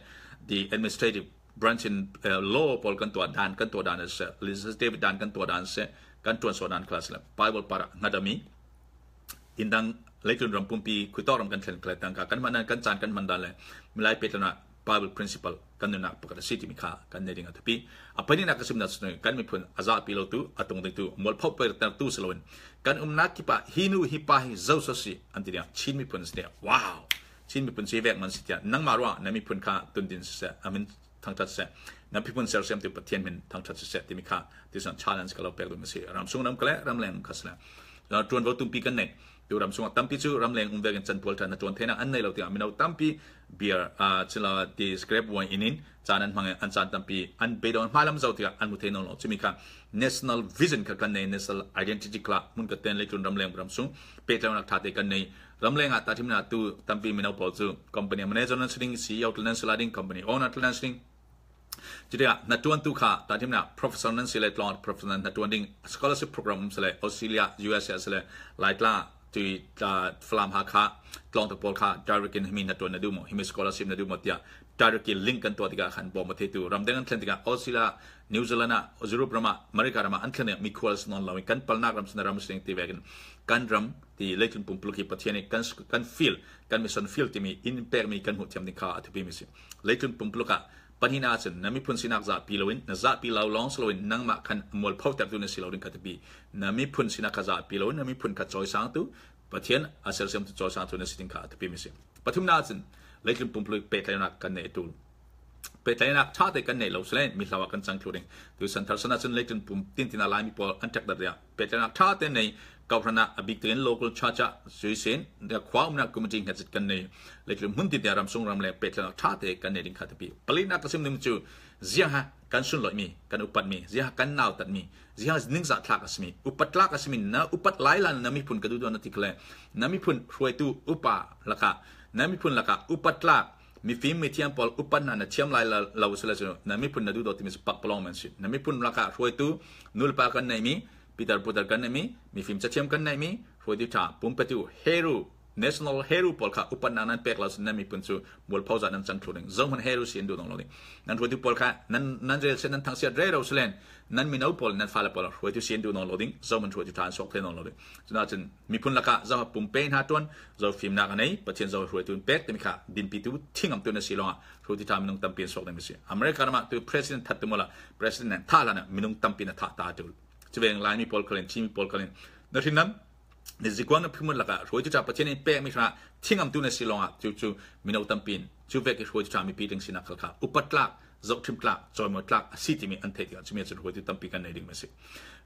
the administrative branch in, eh, law pawl kan tuah dan, kan tuah dan seh, legislative dan kan tuah dan seh, kan ṭuansuah dan khalah seh, Bible parah hngat a mi, in dang leitlun ram pumpi khuitawk ram kan thlen khalah tangka kan hman dan, kan caan kan hman dan le milai pehtlaihnak Bible principle kan nunnak pakhat a si timi kha kan nei ding a thupi. A pahnihnak ka simnak cu kan miphun a zahpi lo tu, a tung ding tu, mualpho pekter tu si loin kan umnak kip ah hi nu hi pa hi zo so si an ti ding ah Chin miphun si tiah, wow! Chin miphun si vek man si tiah, nangmah ruah na miphun kha tundin siseh, a min thangṭhat siseh, na miphun sersiam tu Pathian min thangṭhat siseh timi kha ti sang challenge ka lo pek duh si. Ram sung ram kha le ram leng kha si le, aa, ṭuanvo tumpi kan nei. Tu ram sungah tampi cu ramleng um vekin canpual ṭha na ṭuan theinak an nei lo tiah mino tampi beer, aa, cila ti scrap wine in in caan an hmang i an caan tampi an beidong hmailam zo tiah an hmu thei nawn lo. Cumi kha national vision kha kan nei, national identity kha hmun ka ten leitlun ramleng ram sung pehtlaihnak ṭha te kan nei. Ramleng ah tahṭhimnak tu tampi mino pawl cu company manager nan si ding, C E O tluk nan si lai ding, company owner tluk nan si ding. Cutia hnaṭuantu kha, tatimna professor nan si le tlawng professor nan hnaṭuan ding scholarship program um si le Australia, U S A si le Laitla, tui, ah, Falam, Hakha, tlawng te pawl kha direct in himi hnaṭuan na duh maw, himi scholarship na duh maw tia direct in link kan tuah tikah khan bawm a theitu. Ramdang an thlen tikah Australia, New Zealand ah, Europe ram ah, America ram ah an thlen tikah mikhual si nawn lo in kan palnak ram si na ram si ding ti vekin kan ram ti leitlun pumpuluk hi Pathian i kan, kan field, kan mission field timi in pekmi kan hmuh thiam ding kha a thupi mi si. Leitlun pumpuluk ah pahnihna cun na miphun sinak zahpi loin, na zahpi lo lawng si loin nangmah khan mualphotertu na si lo ding kha thupi. Na miphun sinak kha zahpi loin, na miphun kha cawisangtu, Pathian a sersiamtu cawisangtu na si ding kha a thupi mi si. Pathumna cun leitlun pumpuluk pehtlaihnak kan nei a ṭul. Pehtlaihnak ṭhate kan neih lo si le mi hlo ah kan cang thluh ding. Tuisan tharsana cun leitlun pum tintina Laimi pawl an ṭek dariah pehtlaihnak ṭhate nei. Kawhhran ah a bik tein local church ah cuisin khua umnak committee nghet kan nei. Leitlun hmun tintia ramsung ramleng pehtlaihnak ṭhate kan nei ding kha thupi. Palinak ka sim ding cu ziangha kan sunloihmi, kan upatmi, ziangha kan nautatmi, ziangha ningzah tlak a simi, upat tlak a simi, na upat lailan na miphun ka duhdaw na ti kha le, na miphun hruaitu upa lakah, na miphun lakah upat tlak, mifim mithiam pawl upatna na thiam lai lo, lo si le cu, na miphun na duhdaw timi cu pakpalawng man si. Na miphun lakah hruaitu nulepa kan neihmi, pitar putar kan neihmi, mifim cathiam kan neihmi, hruaitu ṭha, pumpetu, heru, national heru pawl kha upatnak nan pek lo si, na miphun cu mualpho zah nan cang thluh ding. Zohman heru si an duh nawn lo ding. Nan hruaitu pawl kha nan, nan relsiat, nan thangsiat rero si len, nan mino pawl, nan fale pawl hruaitu si an duh nawn lo ding. Zohman hruaitu ṭha an suak thei nawn lo ding. Cunah cun miphun lakah zo pumpe hna ṭuan, zo fimnak a nei, Pathian zo hruaitu in pek timi kha dinpitu, thingamtu na si lawngah hruaitu ṭha minung tampi an suak ding mi si. America ram ah tu president that tu mawla, president nan thah hlan ah minung tampi na thah ta ṭul. Cuveng Laimi pawl khalin, Chinmi pawl khalin, na hrinam, na zikuang na phimut lakah hruaitu ṭha Pathian in pekmi hrangah thingamtu na si lawngah cucu mino tampi in cu vek i hruaitu ṭha mipi ding sinak khal kha upat tlak, zohṭhim tlak, cawimawi tlak a si timi an theih tikah cumi ah cun hruaitu tampi kan nei ding mi si.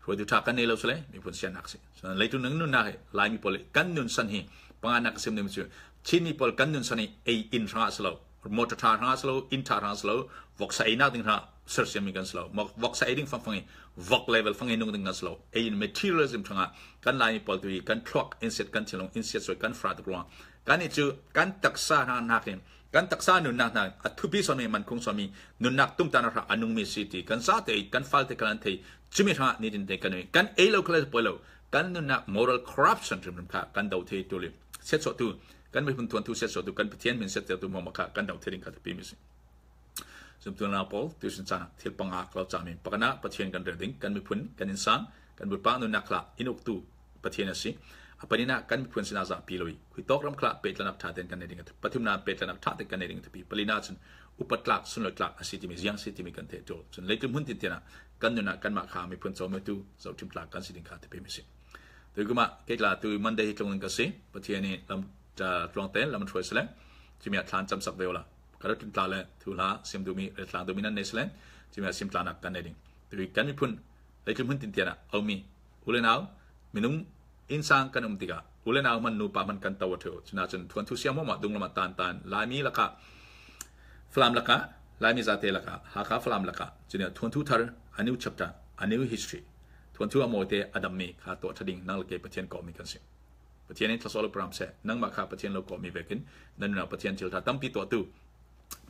Hruaitu ṭha kan nei lo si le miphun siannak a si. Cun leitlun nunnak hi Laimi pawl i kan nunsan hi panganak a sim ding mi cu Chinmi pawl kan nunsan hi ei inn hrangah a si lo, motor ṭha hrangah a si lo, inn ṭha hrangah a si lo, voksa einak ding hrangah sersiammi kan si lo. Voksa ei ding fangfang i vok level fang i nung ding kan si lo. Ei in materialism hrangah kan Laimi pawl tu hi kan thluak insiat, kan thinlung insiat suai, kan fra tuk ruang. Kan i cu kan taksa hrang hnakin, kan taksa nunnak hna a thupi sawmi, mankhung sawmi nunnak tumtahnak hrang a nungmi si ti kan zate, kan falte kan an thei. Cumi hrangah nitin te kan nung, kan ei lo kha le poi lo. Kan nunnak moral corruption hrimhrim kha kan do thei ṭul i siatsuahtu, kan miphun thuanthu siatsuahtu, kan Pathian hmin siatsuahtu hmuahhmuah kha kan do thei ding kha thupi mi si. Zumtu nau pawl, tuisun caan ah thil panga ka lo cami. Pakhatnak Pathian kan rel ding, kan miphun, kan innsang, kan bulpak nunnak khal ah in uktu Pathian a si. A pahnihnak kan miphun sinah zahpi lo i khuitawk ram khal ah pehtlaihnak ṭha tein kan nei ding a thupi. Pathumnak pehtlaihnak ṭha tein kan nei ding a thupi. Palinak cun upat tlak, sunloih tlak a si timi, ziang si timi kan theih ṭul. Cun leitlun hmun tintian ah kan nunnak kanmah kha miphun cawimawitu, zohṭhim tlak kan si ding kha thupi mi si. Tuikum ah kei tla tu Monday hi tlung ding ka si. Pathian i lam, tluang tein lam an hruai si le, cumi ah thlan camsak ve uh la. Ka rat tla le thuhla sim duhmi, retlang duhmi nan nei si len, cumi ah sim tlanak kan nei ding. Tui kan miphun leitlun hmun tintian ah a ummi u le nau, minung innsang kan um tikah u le nau hman, nupa hman kan to a ṭheu. Cunah cun thuanthu siam hmawmah dunglam ah tantan Laimi lakah, Falam lakah, Laimi zate lakah, Hakha Falam lakah, cun thuanthu thar, a new chapter, a new history, thuanthu a mawite a dammi kha tuah ṭha ding nang le kei Pathian kawhmi kan si. Pathian in thluasuah lo program seh, nangmah kha Pathian lo kawhmi vekin na nunah Pathian thil ṭha tampi tuahtu,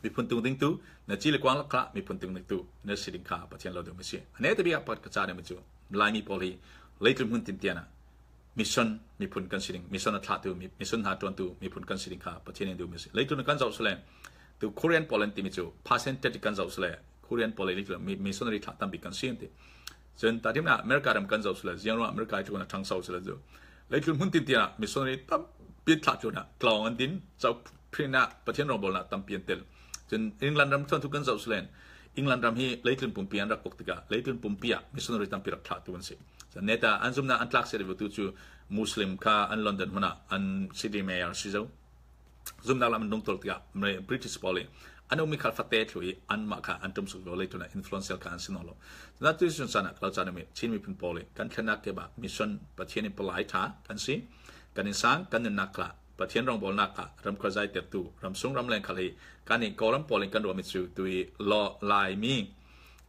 miphun tung dingtu, na ci le kuang lakah miphun tung dingtu na si ding kha Pathian lo ding mi si. A neta bia pakhat ka ca ding mi cu Laimi pawl hi leitlun hmun tintian ah mission miphun kan si ding, mission a thlahtu, mi-, mission hna ṭuantu miphun kan si ding kha Pathian in duh mi si. Leitlun kan zoh si le, tu Korean pawl an timi cu percentage kan zoh si le, Korean pawl leitlun mi-, missionary thlah tampi kan si an ti. Cun tatimnak America ram kan zoh si le, ziang ruangah America i tlun a ṭhangso si le cu. Leitlun hmun tintian ah missionary tampi thlah tlun ah tlawng an din, co phrinah Pathian rawngbawlnak tampi an tel. Cun England ram thuanthu kan zoh si len, England ram hi leitlun pumpi an rak uk tikah, leitlun pumpi ah missionary tampi rak thlah tu an si. Cun neta an zumnak an tlak siat vitu cu Muslim kha an London hmun ah an city mayor si zo. Zumnak lam an dungtual tikah British pawl i an ummi khal fate thlu i anmah kha an ṭumsuk lo, leitlun ah influential kha an si nawn lo. Cun atu sun caan ah ka lo caan mi Chin miphun pawl i kan thlennak kebah mission Pathian in palai ṭha kan si, kan innsang, kan nunnak khal ah Pathian rawngbawlnak ah ramkhua zaitertu ramsung ramleng khal hi. Kan i Kawlram pawl in kan ruahmi cu tui law Laimi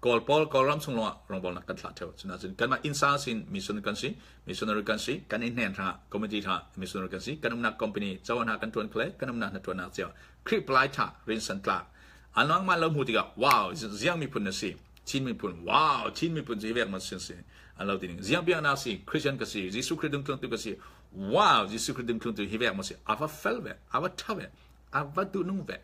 Kawl pawl, Kawlram sung lawngah rawngbawlnak kan thlah ṭheu. Cunah cun kanmah innsang sin mission kan si, missionary kan si, kan i hnen hrangah committee hrangah missionary kan si, kan umnak company cawan hna kan ṭuan kha le, kan umnak hna ṭuannak cio Khrih palai ṭha rinsan tlak An nangmah lo hmuh tikah, wow, ziang miphun na si. Chin miphun, wow, Chin miphun cu hi vek maw si, an lo ti ding. Ziang biaknak si, Christian ka si, Jesuh Khrih dungthluntu ka si. Wow, Jesuh Khrih dungthluntu hi vek maw si. A va fel ve, a va ṭha ve, a va duhnung ve.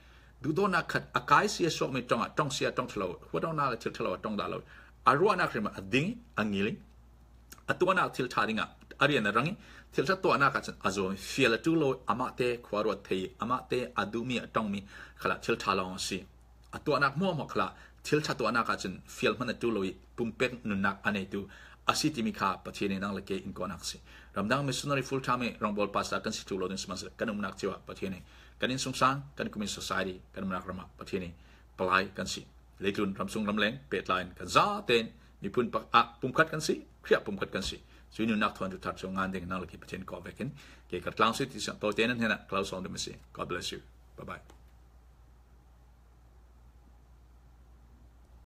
Duhdawtnak khat a kai si a suakmi ṭong ah ṭong si a ṭong ṭha lo, huatawknak le thil ṭha lo a ṭong dah lo. A ruahnak hrim ah a ding, a ngil i, a tuahnak thil ṭha dingah a rian a rang i, thil ṭha tuahnak ah cun a zuam i, fial a ṭul lo, amahte khuaruat thei i, amahte a duhmi a ṭongmi khalah thil ṭha lawng a si. A tuahnak hmuahhmuah khalah thil ṭha tuahnak ah cun fial hman a ṭul lo i, pumpek nunnak a neitu a si timi kha Pathian i nang le ke innkuannak a si. Ramdang missionary full time i rawngbawl pastor kan si tuk lo ding sihmanhsehlaw kan umnak cio ah Pathian i kan innsungsang, kan kum i society, kan umnak ram ah Pathian i palai kan si. Leitlun ramsung ramleng pehtlai in kan zaten miphun pak ah pumkhat kan si, Khrih ah pumkhat kan si. Cui nunnak thawn tu thar cu ngan ding nang le ke Pathian kawh vekin ke kartlang si ti siangtho te nan hnenah ka lo sawm dum a si. God bless you. Bye bye.